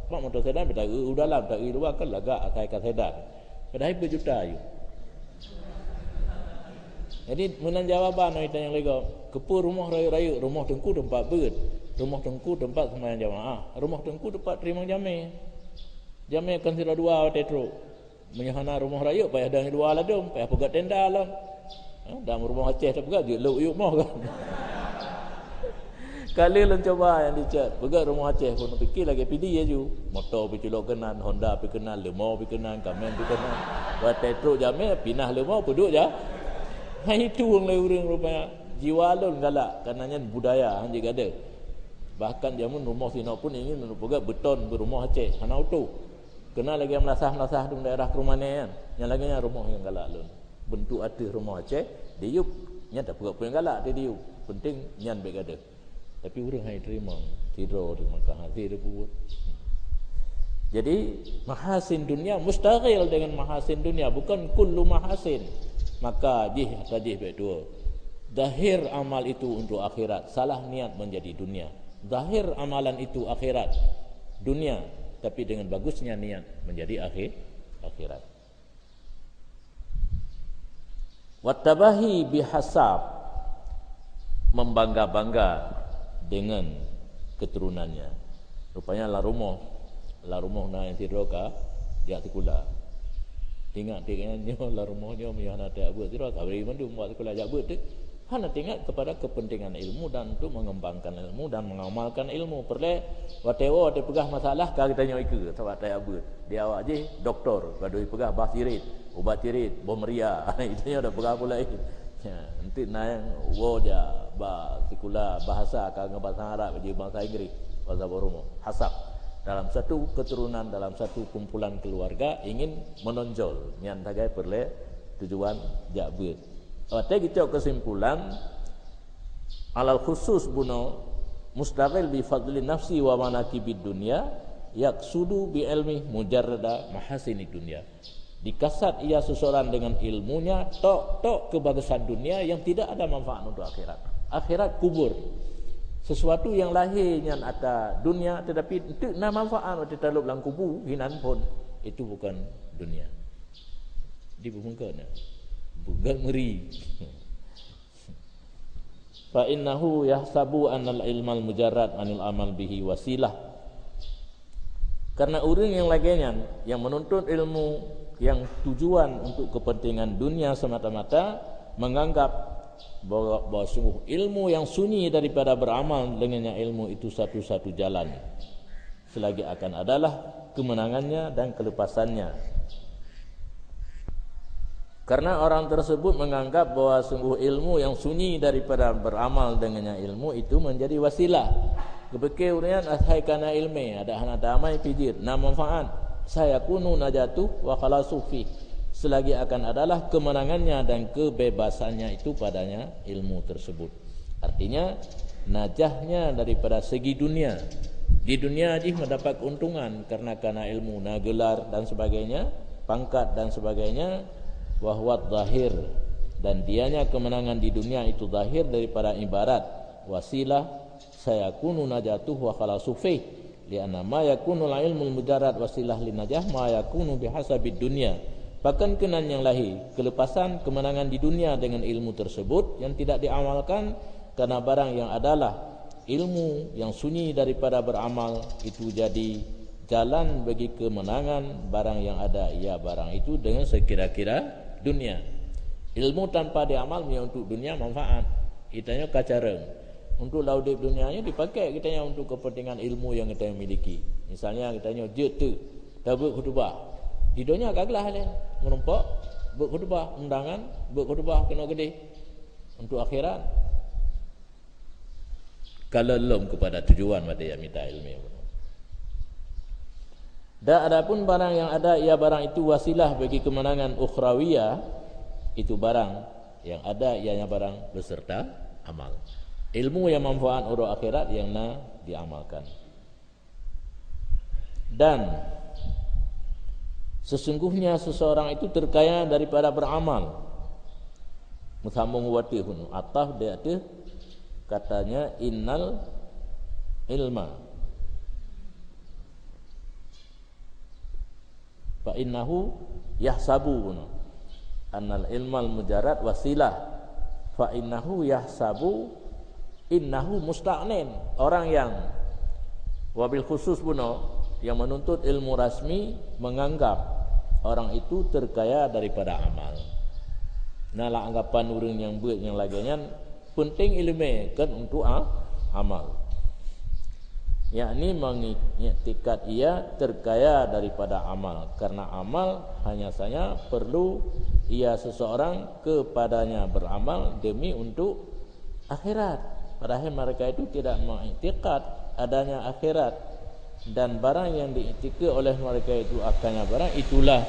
Mak moto sedan, beda u dalam, tak u luwa kan lagak asai ka sedan. Padahai peuet juta aju. Jadi, meunan jawaban ita nyang lego. Keupeue rumoh rayeuk-rayeuk, rumoh teungku teumpat beuet, rumoh teungku teumpat seumayang jamaah, rumoh teungku teumpat teurimong jamé. Jamé kan sidroe dua watée trok. Meunyoe hana rumoh rayeuk, payah dong dua ladom, payah peugah tenda lom. Ha, dan rumoh Aceh tapeugah jeuet lok yuk moh kan. Kali lôn cuba nyang dicet, peugah rumoh Aceh pun pikir lagée pidi aju. Moto pih culok keunan, Honda pih keunan, leumo pih keunan, kamen pih keunan. Watée trok jamé, pinah leumo peuduek ja. Hai itu wong lé ureuëng rupanya. Jiwa lôn galak, karena nyan budaya han jeuet gadeuh. Bahkan jameun rumoh sinoe pun ingin peugah beton beurumoh Aceh, hana utoh. Keunan lagée meulasah-meulasah dum daerah Krumanè nyan. Nyang lagée nyan rumoh nyang galak lôn. Beuntuk ateueh rumoh Aceh, diyueb, nyan tapeugah peue nyang galak di diyueb. Penting nyan bék gadeuh. Tapi ureuëng hai teurimong, sidroe di Makkah hase teupeue. Jadi, mahasin dunia mustaghil dengan mahasin dunia, bukan kullu mahasin. Maka jih ata jih bék dua. Zahir amal itu untuk akhirat, salah niat menjadi dunia. Zahir amalan itu akhirat, dunia, tapi dengan bagusnya niat menjadi akhir-, akhirat. Wattabahi bihasab, membangga-bangga dengan keturunannya. Rupanya lam rumoh, lam rumoh na nyang sidroe ka jak sikula. Ingat tiek nyan nyoe lam rumoh nyoe meunyoe hana tajak beuet sidroe, sabri mandum bak sikula jak beuet teuh. Hana teuingat kepada kepentingan ilmu dan untuk mengembangkan ilmu dan mengamalkan ilmu. Peureulée watée woe tapeugah masalah ka geutanyoe ikeue sabab tajak beuet. Di awak jih doktor, padub peugah bah cirit, ubat cirit, boh meuria. Itu nyoe tapeugah pula. Ya, nanti na nyang woe jak bak sikula bahasa ka ngon bahasa Arab, jih bahasa Inggris, bahasa boh rumoh. Hasab. Dalam satu keturunan, dalam satu kumpulan keluarga ingin menonjol. Nyan sagai peureulée tujuan jak beuet. Watée geucok keusimpulan, alal khusus bunoe mustaghil bi fadli nafsi wa manakibid dunya, yaqsudu bi ilmi mujarrada mahasinid dunya. Dikasat ia seseorang dengan ilmunya tok-tok kebagusan dunia yang tidak ada manfaat untuk akhirat. Akhirat kubur. Sesuatu yang lahir nyan ata dunia tetapi enteuk na manfaat watée talop lam kubu hinan pun, itu bukan dunia. Di bumungkon. Bukan meri. Fa innahu yahsabu annal ilmal mujarrad anil amal bihi wasilah. Karena ureuëng nyang lagée nyan, nyang menuntut ilmu nyang tujuan untuk kepentingan dunia semata-mata, menganggap bahwa, bahwa sungguh ilmu yang sunyi daripada beramal dengannya ilmu itu satu-satu jalan. Selagi akan adalah kemenangannya dan kelepasannya. Karena orang tersebut menganggap bahwa sungguh ilmu yang sunyi daripada beramal dengannya ilmu itu menjadi wasilah. Geupike ureuëng nyan asai kana ilmu, ada hana damai pijit, na manfaat. Sayakunu najatuh wa khalasu fih. Selagi akan adalah kemenangannya dan kebebasannya itu padanya ilmu tersebut. Artinya, najahnya daripada segi dunia. Di dunia jih mendapat keuntungan karena kana ilmu, na gelar dan sebagainya, pangkat dan sebagainya, wahwa zahir. Dan dianya kemenangan di dunia itu zahir daripada ibarat wasilah, sayakunu najatuh wa khalasu fih. Lianna ma yakunul ilmul mujarrad wasilah linajah ma yakunu bihasabid dunia. Pakon keunan nyang lahé keulepasan keumeunangan di dunia deungon ilmu teusebut nyang tidak diamalkan, karena barang nyang adalah Ilmu yang sunyi daripada beramal itu jadi jalan bagi kemenangan barang yang ada ia barang itu dengan sekira-kira dunia. Ilmu tanpa diamal hanya untuk dunia manfaat. Kita nyoe ka careng. Untuk lam udeb dunia nyoe dipakai kita nyoe untuk kepentingan ilmu yang kita miliki. Misalnya kita nyoe jeuet teuk tabeuet khutubah. Di dunia ka glah lé, meurumpok beuet khutubah, undangan beuet khutubah keunoe keudeh. Untuk akhirat, kalau lom kepada tujuan pada yang mita ilmu. Dan adapun barang yang ada ia barang itu wasilah bagi kemenangan ukhrawiyah, itu barang yang ada ianya barang beserta amal. Ilmu yang manfaat untuk akhirat yang na diamalkan. Dan sesungguhnya seseorang itu terkaya daripada beramal. Meusambung watih ataf di ateuh katanya innal ilma. Fa innahu yahsabu, annal ilmal mujarrad wasilah. Fa innahu yahsabu innahu musta'nin. Orang yang wabil khusus bunoe yang menuntut ilmu rasmi menganggap orang itu terkaya daripada amal. Nah, lah anggapan ureuëng nyang beuet nyang lagée nyan, penting ileumé kan untuk a-, amal. Yakni mengiktikad ia terkaya daripada amal, karena amal hanya saja perlu ia seseorang kepadanya beramal demi untuk akhirat. Padahal mereka itu tidak mengiktikad adanya akhirat, dan barang yang diiktikad oleh mereka itu akannya barang itulah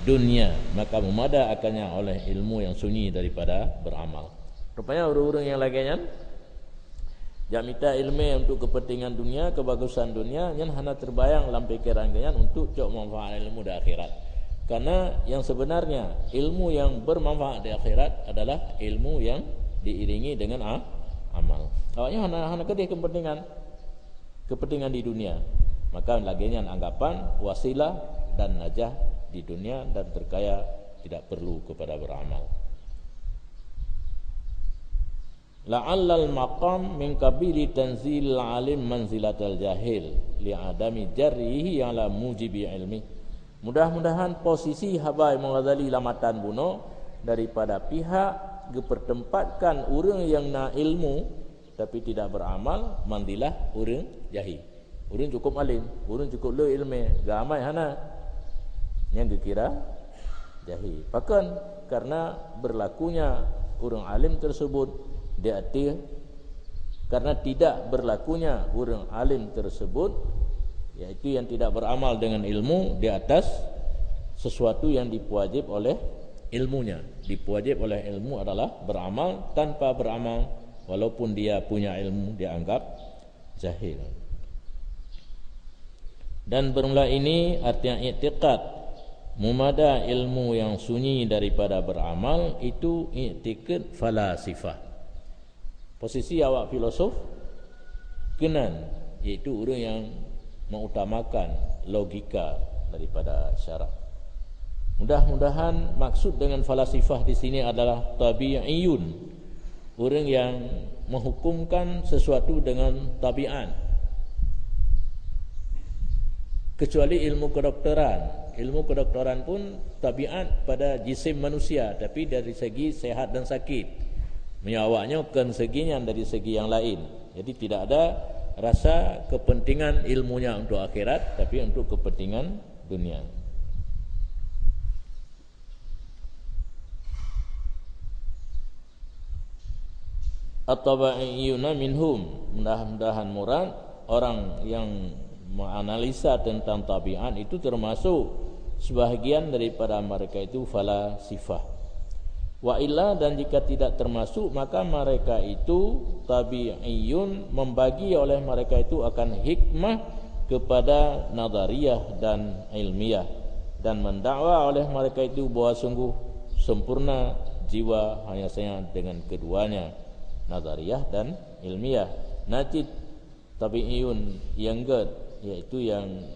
dunia, maka memada akannya oleh ilmu yang sunyi daripada beramal. Rupanya ureuëng-ureuëng yang lagée nyan jak mita ilmu untuk kepentingan dunia, kebagusan dunia, nyan hana terbayang lam pikiran geuhnyan untuk cok manfaat ilmu di akhirat. Karena yang sebenarnya ilmu yang bermanfaat di akhirat adalah ilmu yang diiringi dengan a-, amal. Awaknya hana hana keudeh kepentingan kepentingan di dunia. Maka lagée nyan anggapan wasilah dan najah di dunia dan terkaya tidak perlu kepada beramal. La'allal maqam min qabili tanzilil alim manzilatal jahil li adami jarrihi ala mujibi ilmi. Mudah-mudahan posisi haba Imam Ghazali lam matan bunoe daripada pihak geupeutempatkan ureuëng nyang na ilmu tapi tidak beramal manzilah ureuëng jahil. Ureuëng cukup alim, ureuëng cukup le ilmu, geuamai hana, nyang geukira jahil. Pakon? Karena berlakunya ureuëng alim tersebut di ateueh, karena tidak berlakunya ureuëng alim tersebut, yaitu yang tidak beramal dengan ilmu di atas sesuatu yang dipeuwajib oleh ilmunya. Dipeuwajib oleh ilmu adalah beramal, tanpa beramal, walaupun dia punya ilmu, dianggap jahil. Dan bermula ini artinya iktikad mumada ilmu yang sunyi daripada beramal itu iktikad falasifah. Posisi awak filosof keunan, yaitu ureuëng yang mengutamakan logika daripada syarak. Mudah-mudahan maksud dengan falasifah di sini adalah tabi'iyun, ureuëng yang menghukumkan sesuatu dengan tabiat. Kecuali ilmu kedokteran. Ilmu kedokteran pun tabiat pada jisim manusia, tapi dari segi sehat dan sakit. Meunyoe awaknyoe kon segi nyan, dari segi yang lain. Jadi tidak ada rasa kepentingan ilmunya untuk akhirat, tapi untuk kepentingan dunia. At-tabi'iyuna minhum, mudah-mudahan murad orang yang menganalisa tentang tabiat itu termasuk sebahagian daripada mereka itu falasifah. Wa illa, dan jika tidak termasuk, maka mereka itu tabi'iyun membagi oleh mereka itu akan hikmah kepada nadariyah dan ilmiah, dan mendakwa oleh mereka itu bahwa sungguh sempurna jiwa hanya saja dengan keduanya, nadariyah dan ilmiah. Na cit tabi'iyun nyang gét, yaitu yang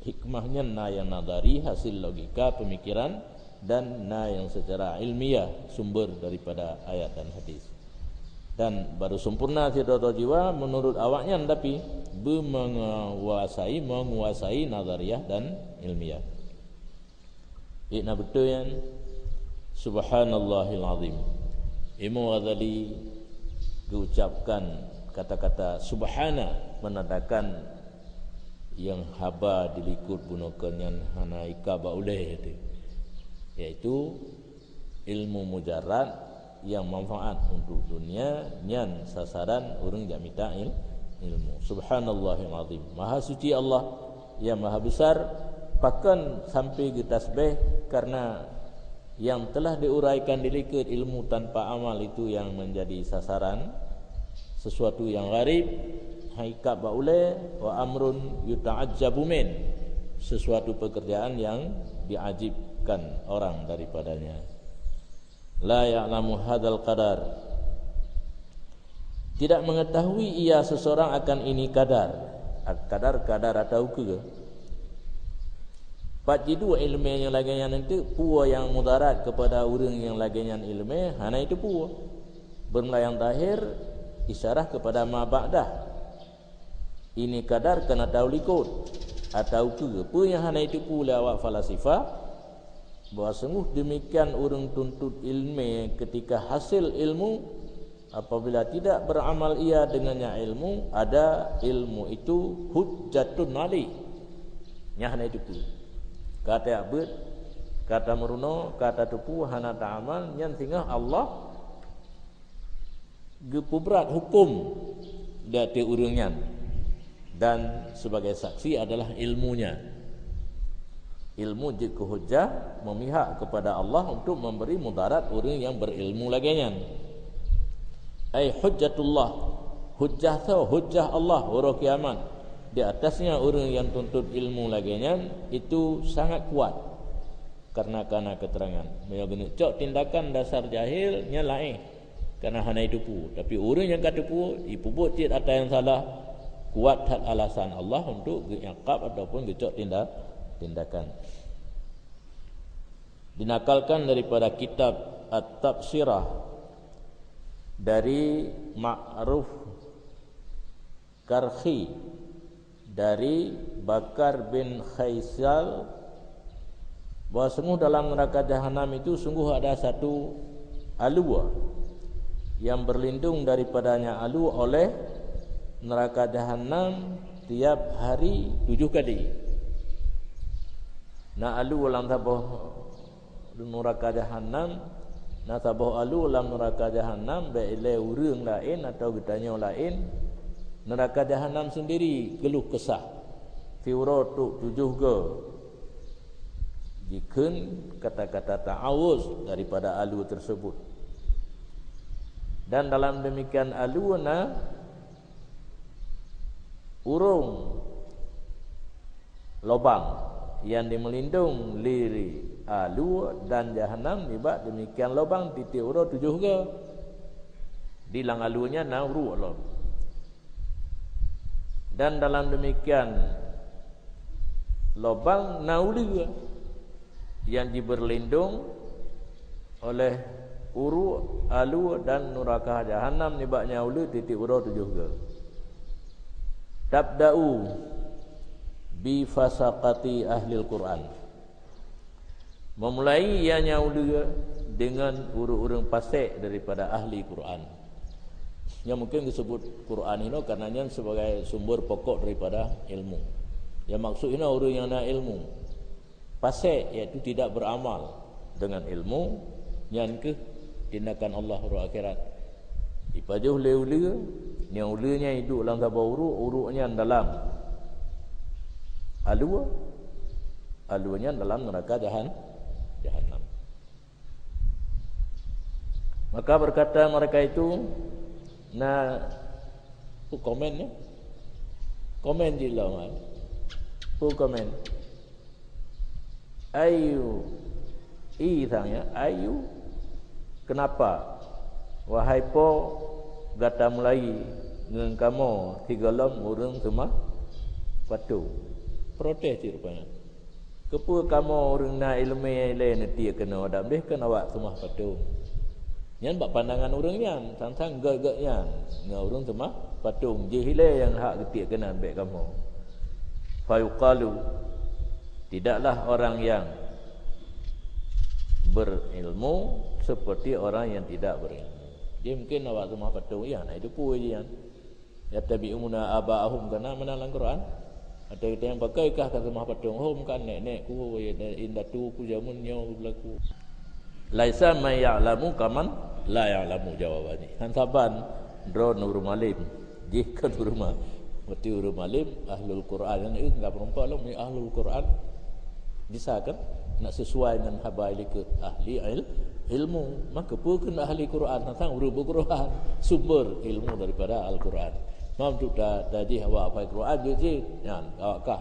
hikmahnya na yang nadari, hasil logika pemikiran, dan na yang secara ilmiah, sumber daripada ayat dan hadis. Dan baru sempurna sidroe-droe jiwa menurut awaknyan, tapi beumenguasai, menguasai nazariyah dan ilmiah. Ikna beutôi nyan, subhanallahil azim. Imam Ghazali geuucapkan kata-kata subhana, menandakan nyang haba dilikot bunoe nyan hana ikab bak ulée, yaitu ilmu mujarrad nyang manfaat untuk dunia, nyan sasaran ureuëng jak mita il-, ilmu. Subhanallahil azim. Maha suci Allah yang maha besar, pakon sampai geutasbih, karena yang telah diuraikan di likot ilmu tanpa amal itu yang menjadi sasaran, sesuatu yang gharib, hana ikab bak ulée, wa amrun yuta'ajjabu min, sesuatu pekerjaan yang diajibkan orang daripadanya. La ya'lamu hadzal qadar. Tidak mengetahui ia seseorang akan ini kadar. Kadar, kadar atau ke. Pat jiduek iéleumé nyang lagée nyan eunteuk, peue nyang mudarat kepada ureuëng nyang lagée nyan iéleumé, hana jiteupeue. Beureulah nyang zahir, isyarah kepada ma ba'dah. Ini kadar keuneuk tahu likot, atau keu peue nyang hana jiteupeue lé awak falasifah, bahwa sungguh demikian ureuëng tuntot iéleumé ketika hasil ilmu, apabila tidak beramal ia dengannya ilmu, ada ilmu itu hujjatun alaih. Nyan hana jiteupeue. Ka tajak beuet, ka tameurunoe, ka tateupeue, hana taamal, nyan singoh Allah geupeubrat huköm di ateueh ureuëng nyan, dan sebagai saksi adalah ilmunya. Ilmu jeuet keu hujjah memihak kepada Allah untuk memberi mudarat ureuëng nyang berilmu lagée nyan. Ai hujjatullah, hujjah tho, hujjah Allah uroe kiamat di atasnya ureuëng nyang tuntot ilmu lagée nyan itu sangat kuat, karena kana keuterangan. Meunyoe geuneuk cok tindakan dasar jahil, nyan laén. Karena hana jiteupeue. Tapi ureuëng nyang ka teupeue, jipeubuet cit atra nyang salah, kuat that alasan Allah untuk geuiqab ataupun geucok tinda-, tindakan. Dinakalkan daripada kitab At-Tabsirah dari Ma'ruf Karkhi dari Bakar bin Khaisal, bahwa sungguh dalam neraka jahanam itu sungguh ada satu alue yang berlindung daripadanya alue oleh neraka jahanam tiap hari tujuh kali. Na alue lam saboh nuraka jahanam, na saboh alue lam nuraka jahanam, bék ilée ureuëng laén atawa geutanyoe laén, nuraka jahanam sendiri keuluh keusah. Siuroe trok tujoh goe jikheun kata-kata ta'awuz daripada alue tersebut. Dan dalam demikian alue na ureuëng lobang nyang jimeulindong lé alue dan jahanam nibak demikian lobang tieb-tieb uroe tujoh goe. Di lam alue nyan na uruek lom. Dan dalam demikian lobang na uleue nyang jibeurlindong oleh uruek, alue dan nuraka jahanam nibak nyang uleue tieb-tieb uroe tujoh goe. Tabda'u bi fasaqati ahlil Qur'an. Memulai ia nyang uleue deungon ureuëng-ureuëng pasék daripada ahli Qur'an. Nyang mungken geusebut Qur'an inoe karena nyan sebagai sumber pokok daripada ilmu. Nyang maksud inoe ureuëng nyang na ilmu. Pasék, yaitu tidak beramal dengan ilmu, nyan keuh tindakan Allah uroe akhirat. Jipajoh lé uleue, nyang uleue nyan iduek lam saboh uruek, uruek nyan dalam alue, alue nyan dalam neraka jahan-, jahanam. Maka berkata mereka itu, na, peue komen ya? Komen jih lom, ai. Peue komen? Ayu, i sang ya, ayu, kenapa, wahai Po, gata mulai ngon kamoe sigohlom ureuëng seumah patong? Protes cit rupanya. Keupeue kamoe ureuëng na iéleumé ilée neutiek keunoe, dan deh kon awak seumah patong? Nyan bak pandangan ureuëng nyan, sang-sang gét-gét nyan ngon ureuëng seumah patong, jih ilée nyang hak geutiek keunan bék kamoe. Fayuqalu, tidaklah orang yang berilmu seperti orang yang tidak berilmu. Jadi mungkin awak seumah patong, iya, na itu pui jian. Yattabi'una aba'ahum, kana mana lam Quran? Ada kita yang pakai kah ka seumah patong, hom kan nek-nek ku, indatu ku jamun nyoe berlaku. Laisa man ya'lamu kaman la ya'lamu, jawabannya. Han saban droe ureuëng alim, jih kan ureuëng ma-, berarti ureuëng alim, ahlul Quran. Yang itu enggak berempat lom, ahlul Quran. Bisa kan? Nak sesuai dengan haba ilikeue ahli il-, ilmu. Maka peue keuh ahli Quran, tentang ureuëng berquran, sumber ilmu daripada Al-Quran. Mam tu ta-, tajih awak hafai Quran je cit. Nyan, awak kah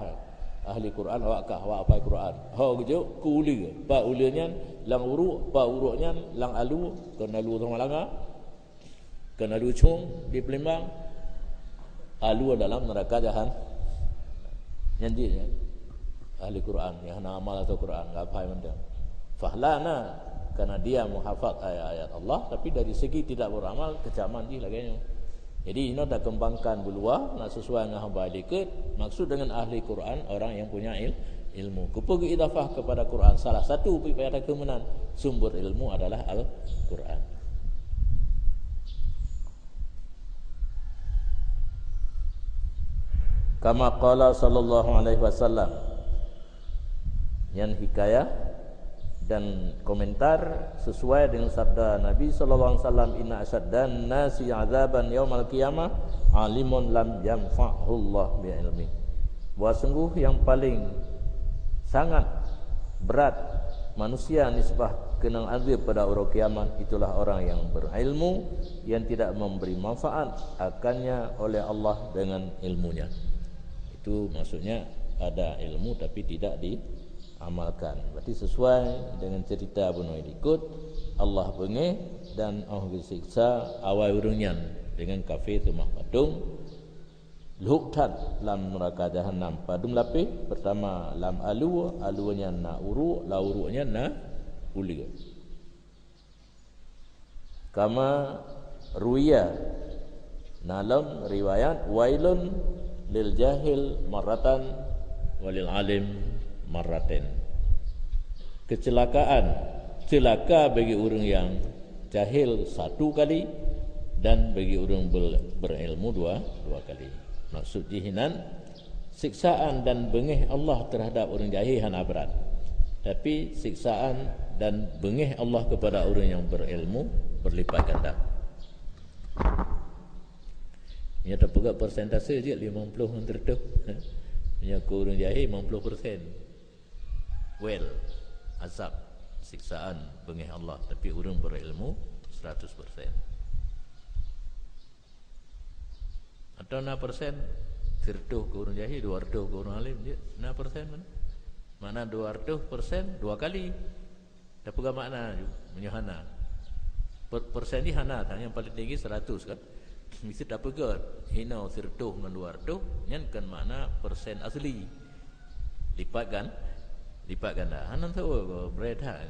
ahli Quran, awak kah, awak hafai Quran. Ho geujok keu uleue. Pa uleue nyan lam uruk, pa uruk nyan lam alu, keu alu sama langa. Keuneulucong di Palembang, alu dalam neuraka jahan-, nyan jih, ya. Ahli Quran, nyang hana amal atau Quran, enggak paham mantong. Fahlana, karena dia menghafal ayat-ayat Allah, tapi dari segi tidak beramal, kecaman jih lagée nyoe. Jadi, inoe takeumbangkan beuluwa, nak sesuai ngon haba ilikeue, maksud dengan ahli Quran, orang yang punya il-, ilmu. Keupeue geuidafah kepada Quran? Salah satu peupada keumeunang sumber ilmu adalah Al-Quran. Kama qala sallallahu alaihi wasallam. Nyan hikayah dan komentar sesuai dengan sabda Nabi sallallahu alaihi wasallam, "Inna asyaddan nasi azaban yaumal qiyamah alimun lam yanfa'hullah bi ilmi." Bahwa sungguh yang paling sangat berat manusia nisbah keunong azab pada uroe kiamat itulah orang yang berilmu yang tidak memberi manfaat akannya oleh Allah dengan ilmunya. Itu maksudnya ada ilmu tapi tidak diamalkan. Berarti sesuai dengan cerita bunoe likot, Allah beungéh dan oh geusiksa awai ureuëng nyan dengan kafé seumah patong. Lhok that lam neuraka jahanam padum lapéh, peurtama lam alue, alue nyan na uruek, lam uruek nyan na uleue. Kama ruwiya, na lom riwayat, "Wailun lil jahil marratan walil alim marratain." Kecelakaan, celaka bagi ureuëng nyang jahil satu kali dan bagi ureuëng bel-, berilmu dua, dua kali. Maksud jih inan, siksaan dan beungéh Allah terhadap ureuëng jahil hana brat. Tapi siksaan dan beungéh Allah kepada ureuëng nyang berilmu berlipat ganda. Nyoe tapeugah persentase jih limong ploh ngon sireutoh. Nyoe keu ureuëng jahil limong ploh persen. Well, azab, siksaan, beungéh Allah, tapi ureuëng berilmu seratus persen. Atau na persen, sireutoh keu ureuëng jahil, dua reutoh keu ureuëng alim, jih na persen mana? Makna dua reutoh persen dua kali. Tapeugah makna ju, meunyoe hana. Per-, persen jih hana, tang nyang paling tinggi seratus kan? Misi tapeugah hino sireutoh ngon dua reutoh, nyan kan makna persen asli. Lipat kan? Lipat ganda. Hana tahu ko, beureh that.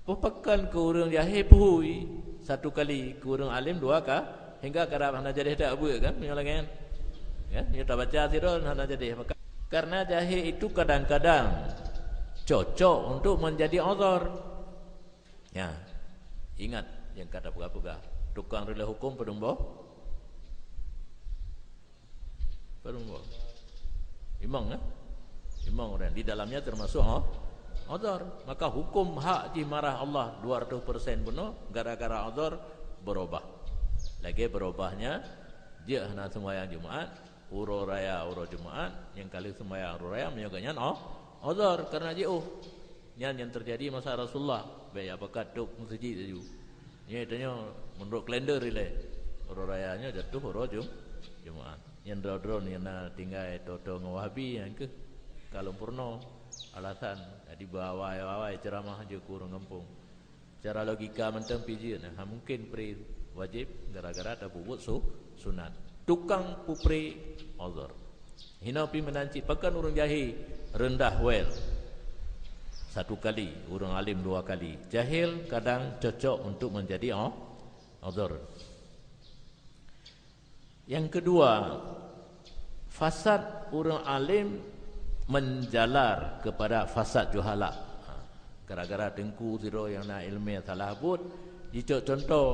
Peue pakon keu ureuëng jahil peuhui satu kali, keu ureuëng alim dua ka, hingga karab hana jadi that buet kan, meunyoe lagée nyan. Ya, nyoe tabaca sidroe hana jadi. Maka, karena jahil itu kadang-kadang cocok untuk menjadi uzur. Ya, ingat nyang ka tapeugah-peugah. Tukang rilée huköm padum boh? Padum boh? Limong, ya? Limong ureuëng. Di dalamnya termasuk, ha? Uzur. Maka huköm hak jih marah Allah dua reutoh persen bunoe gara-gara uzur berubah. Lagée berubahnya jih hana seumbahyang Jumaat, uroe raya uroe Jumaat, nyang ka lheueh seumbahyang uroe raya meunyoe gobnyan, oh, uzur karena jiôh. Nyan nyang teujadi masa Rasulullah, bék jak pakat tôb meuseujid laju. Nyoe tanyoe meunurot kalender ilée, uroe raya nyoe jatuh uroe Jum-, Jumaat. Nyan droe-droe nyang na tinggai toe-toe ngon Wahabi nyan keuh ka lôn peurunoe alasan, jadi beuawai-awai ceuramah jeuet keu ureuëng gampông. Secara logika mantong pih jeuet, nah, mungken pré wajéb gara-gara tapeubuet su-, sunat. Tukang peupré uzur. Hino pih meunan cit, pakon ureuëng jahil reundah well. Satu kali, ureuëng alim dua kali. Jahil kadang cocok untuk menjadi u-, uzur. Yang kedua, fasad ureuëng alim menjalar kepada fasad juhala. Ha, gara-gara teungku sidroe nyang na iéleumé salah buet, jicok cuntoh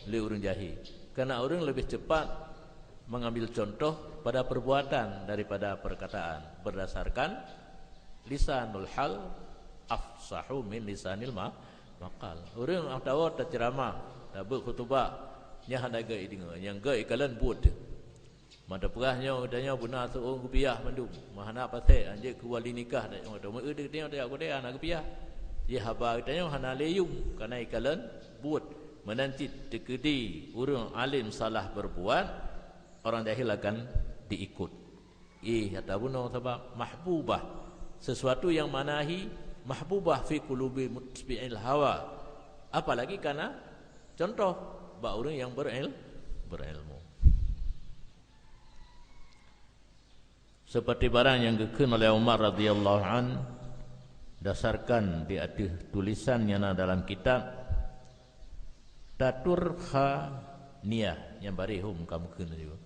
lé ureuëng jahil. Karena ureuëng lebih cepat mengambil contoh pada perbuatan daripada perkataan, berdasarkan lisanul hal afsahu min lisanil ma-, maqal. Ureuëng atawa teuceramah, tabeuet khutubah, nyan hana gét ideungoe, nyang gét ikalon buet. Mata peugah nyoe geutanyoe beuna seuôn geupiah mandum, meuhana pasék, anjeuk keu wali nikah dak nyoe, atau meu-eu geutanyoe tajak keudè hana geupiah. Jih haba geutanyoe hana lé yuem, kana ikalon buet. Meunan cit teukeudi ureuëng alim salah berbuat, orang jahil akan diikut. Ih, ata bunoe sabab mahbubah. Sesuatu yang manahi mahbubah fi qulubi mutbi'il hawa. Apalagi kana contoh bak ureuëng yang beril-, berilmu. Seperti barang nyang geukheun oleh Umar radhiyallahu an, dasarkan di ateueh tulisan nyang na dalam kitab, tatur kha niyah nyang bareh hom kamu kheun juga.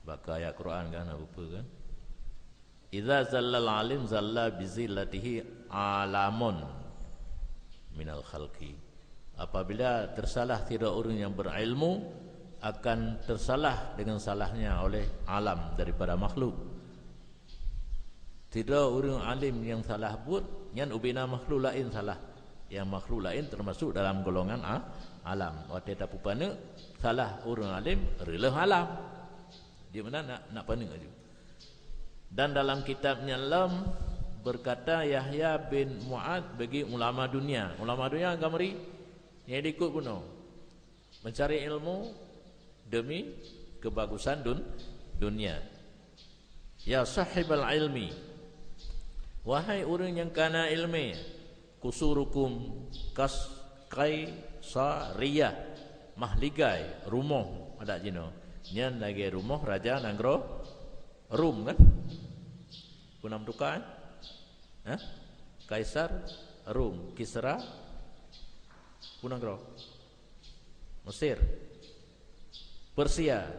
Baka ayat Quran kan, apa kan? "Idza zallal alim zalla bi zillatihi alamun minal khalqi." Apabila tersalah sidroe ureuëng yang berilmu, akan tersalah dengan salahnya oleh alam daripada makhluk. Sidroe ureuëng alim nyang salah buet, nyan ubena makhluk laén salah. Nyang makhluk laén termasuk dalam golongan a-, alam. Watée tapeupaneuk salah ureuëng alim, reuloh alam. Di mana nak, nak paneuk aju. Dan dalam kitab nyan lom berkata Yahya bin Mu'adz bagi ulama dunia. Ulama dunia ka meuri, nyang diikut bunoe. Mencari ilmu demi kebagusan dun-, dunia. Ya sahibal ilmi, wahai ureuëng nyang kana ilmé, kusurukum kas-, kaisariyah, mahligai rumoh adak jinoe. Nyan lagée rumoh raja nanggroe Rom kan? Peue na meutuka, eh? Hah? Kaisar Rom, Kisra, peue nanggroe? Mesir. Persia.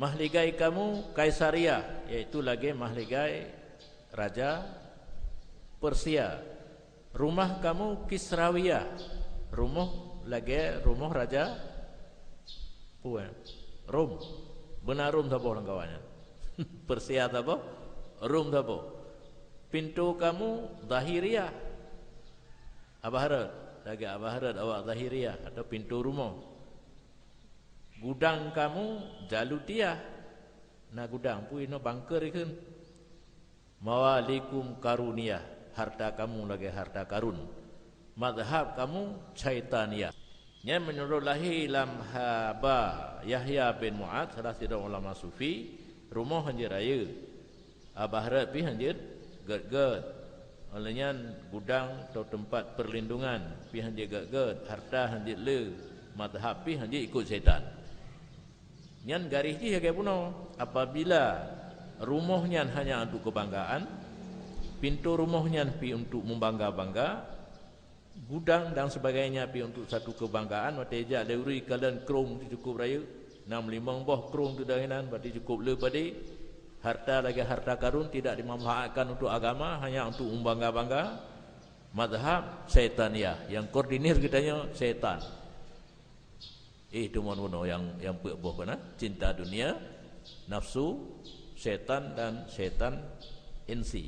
Mahligai kamu Kaisaria, yaitu lagée mahligai raja Persia. Rumah kamu Kisrawiyah, rumoh lagée rumoh raja peue? Rom. Beuna Rom saboh lam kawan nyan. Persia saboh, Rom saboh. Pintoe kamu Zahiriyah. Abah Herod, lagée Abah Herod awak Zahiriyah atau pintoe rumoh. Gudang kamu Jalutiyah. Na gudang, peue inoe bangker ikheun. Mawalikum Karuniyah, harta kamu lagée harta Karun. Mazhab kamu Syaitaniyah. Nyan meunurot lahé lam haba Yahya bin Mu'adz, salah sidroe ulama sufi, rumoh hanjeuet rayeuk. Abah Herod pih hanjeuet gét-gét. Oleh nyan gudang atau teumpat perlindungan pih hanjeuet gét-gét, harta hanjeuet le, mazhab pih hanjeuet ikot syaitan. Nyan garéh jih lagée bunoe, apabila rumoh nyan hanya untuk kebanggaan, pintoe rumoh nyan pih untuk membangga-bangga, gudang dan sebagainya pih untuk satu kebanggaan, watée jak lé ureuëng kalon krong teuh cukup rayeuk, nam limong boh krong teuh dahinan, berarti cukup le padé. Harta lagée harta Karun tidak dimanfaatkan untuk agama, hanya untuk membangga-bangga. Mazhab syaitaniyah, yang koordinir geutanyoe syaitan. Eh, teuma bunoe nyang, nyang peuet boh keunan, cinta dunia, nafsu, syaitan dan syaitan insi.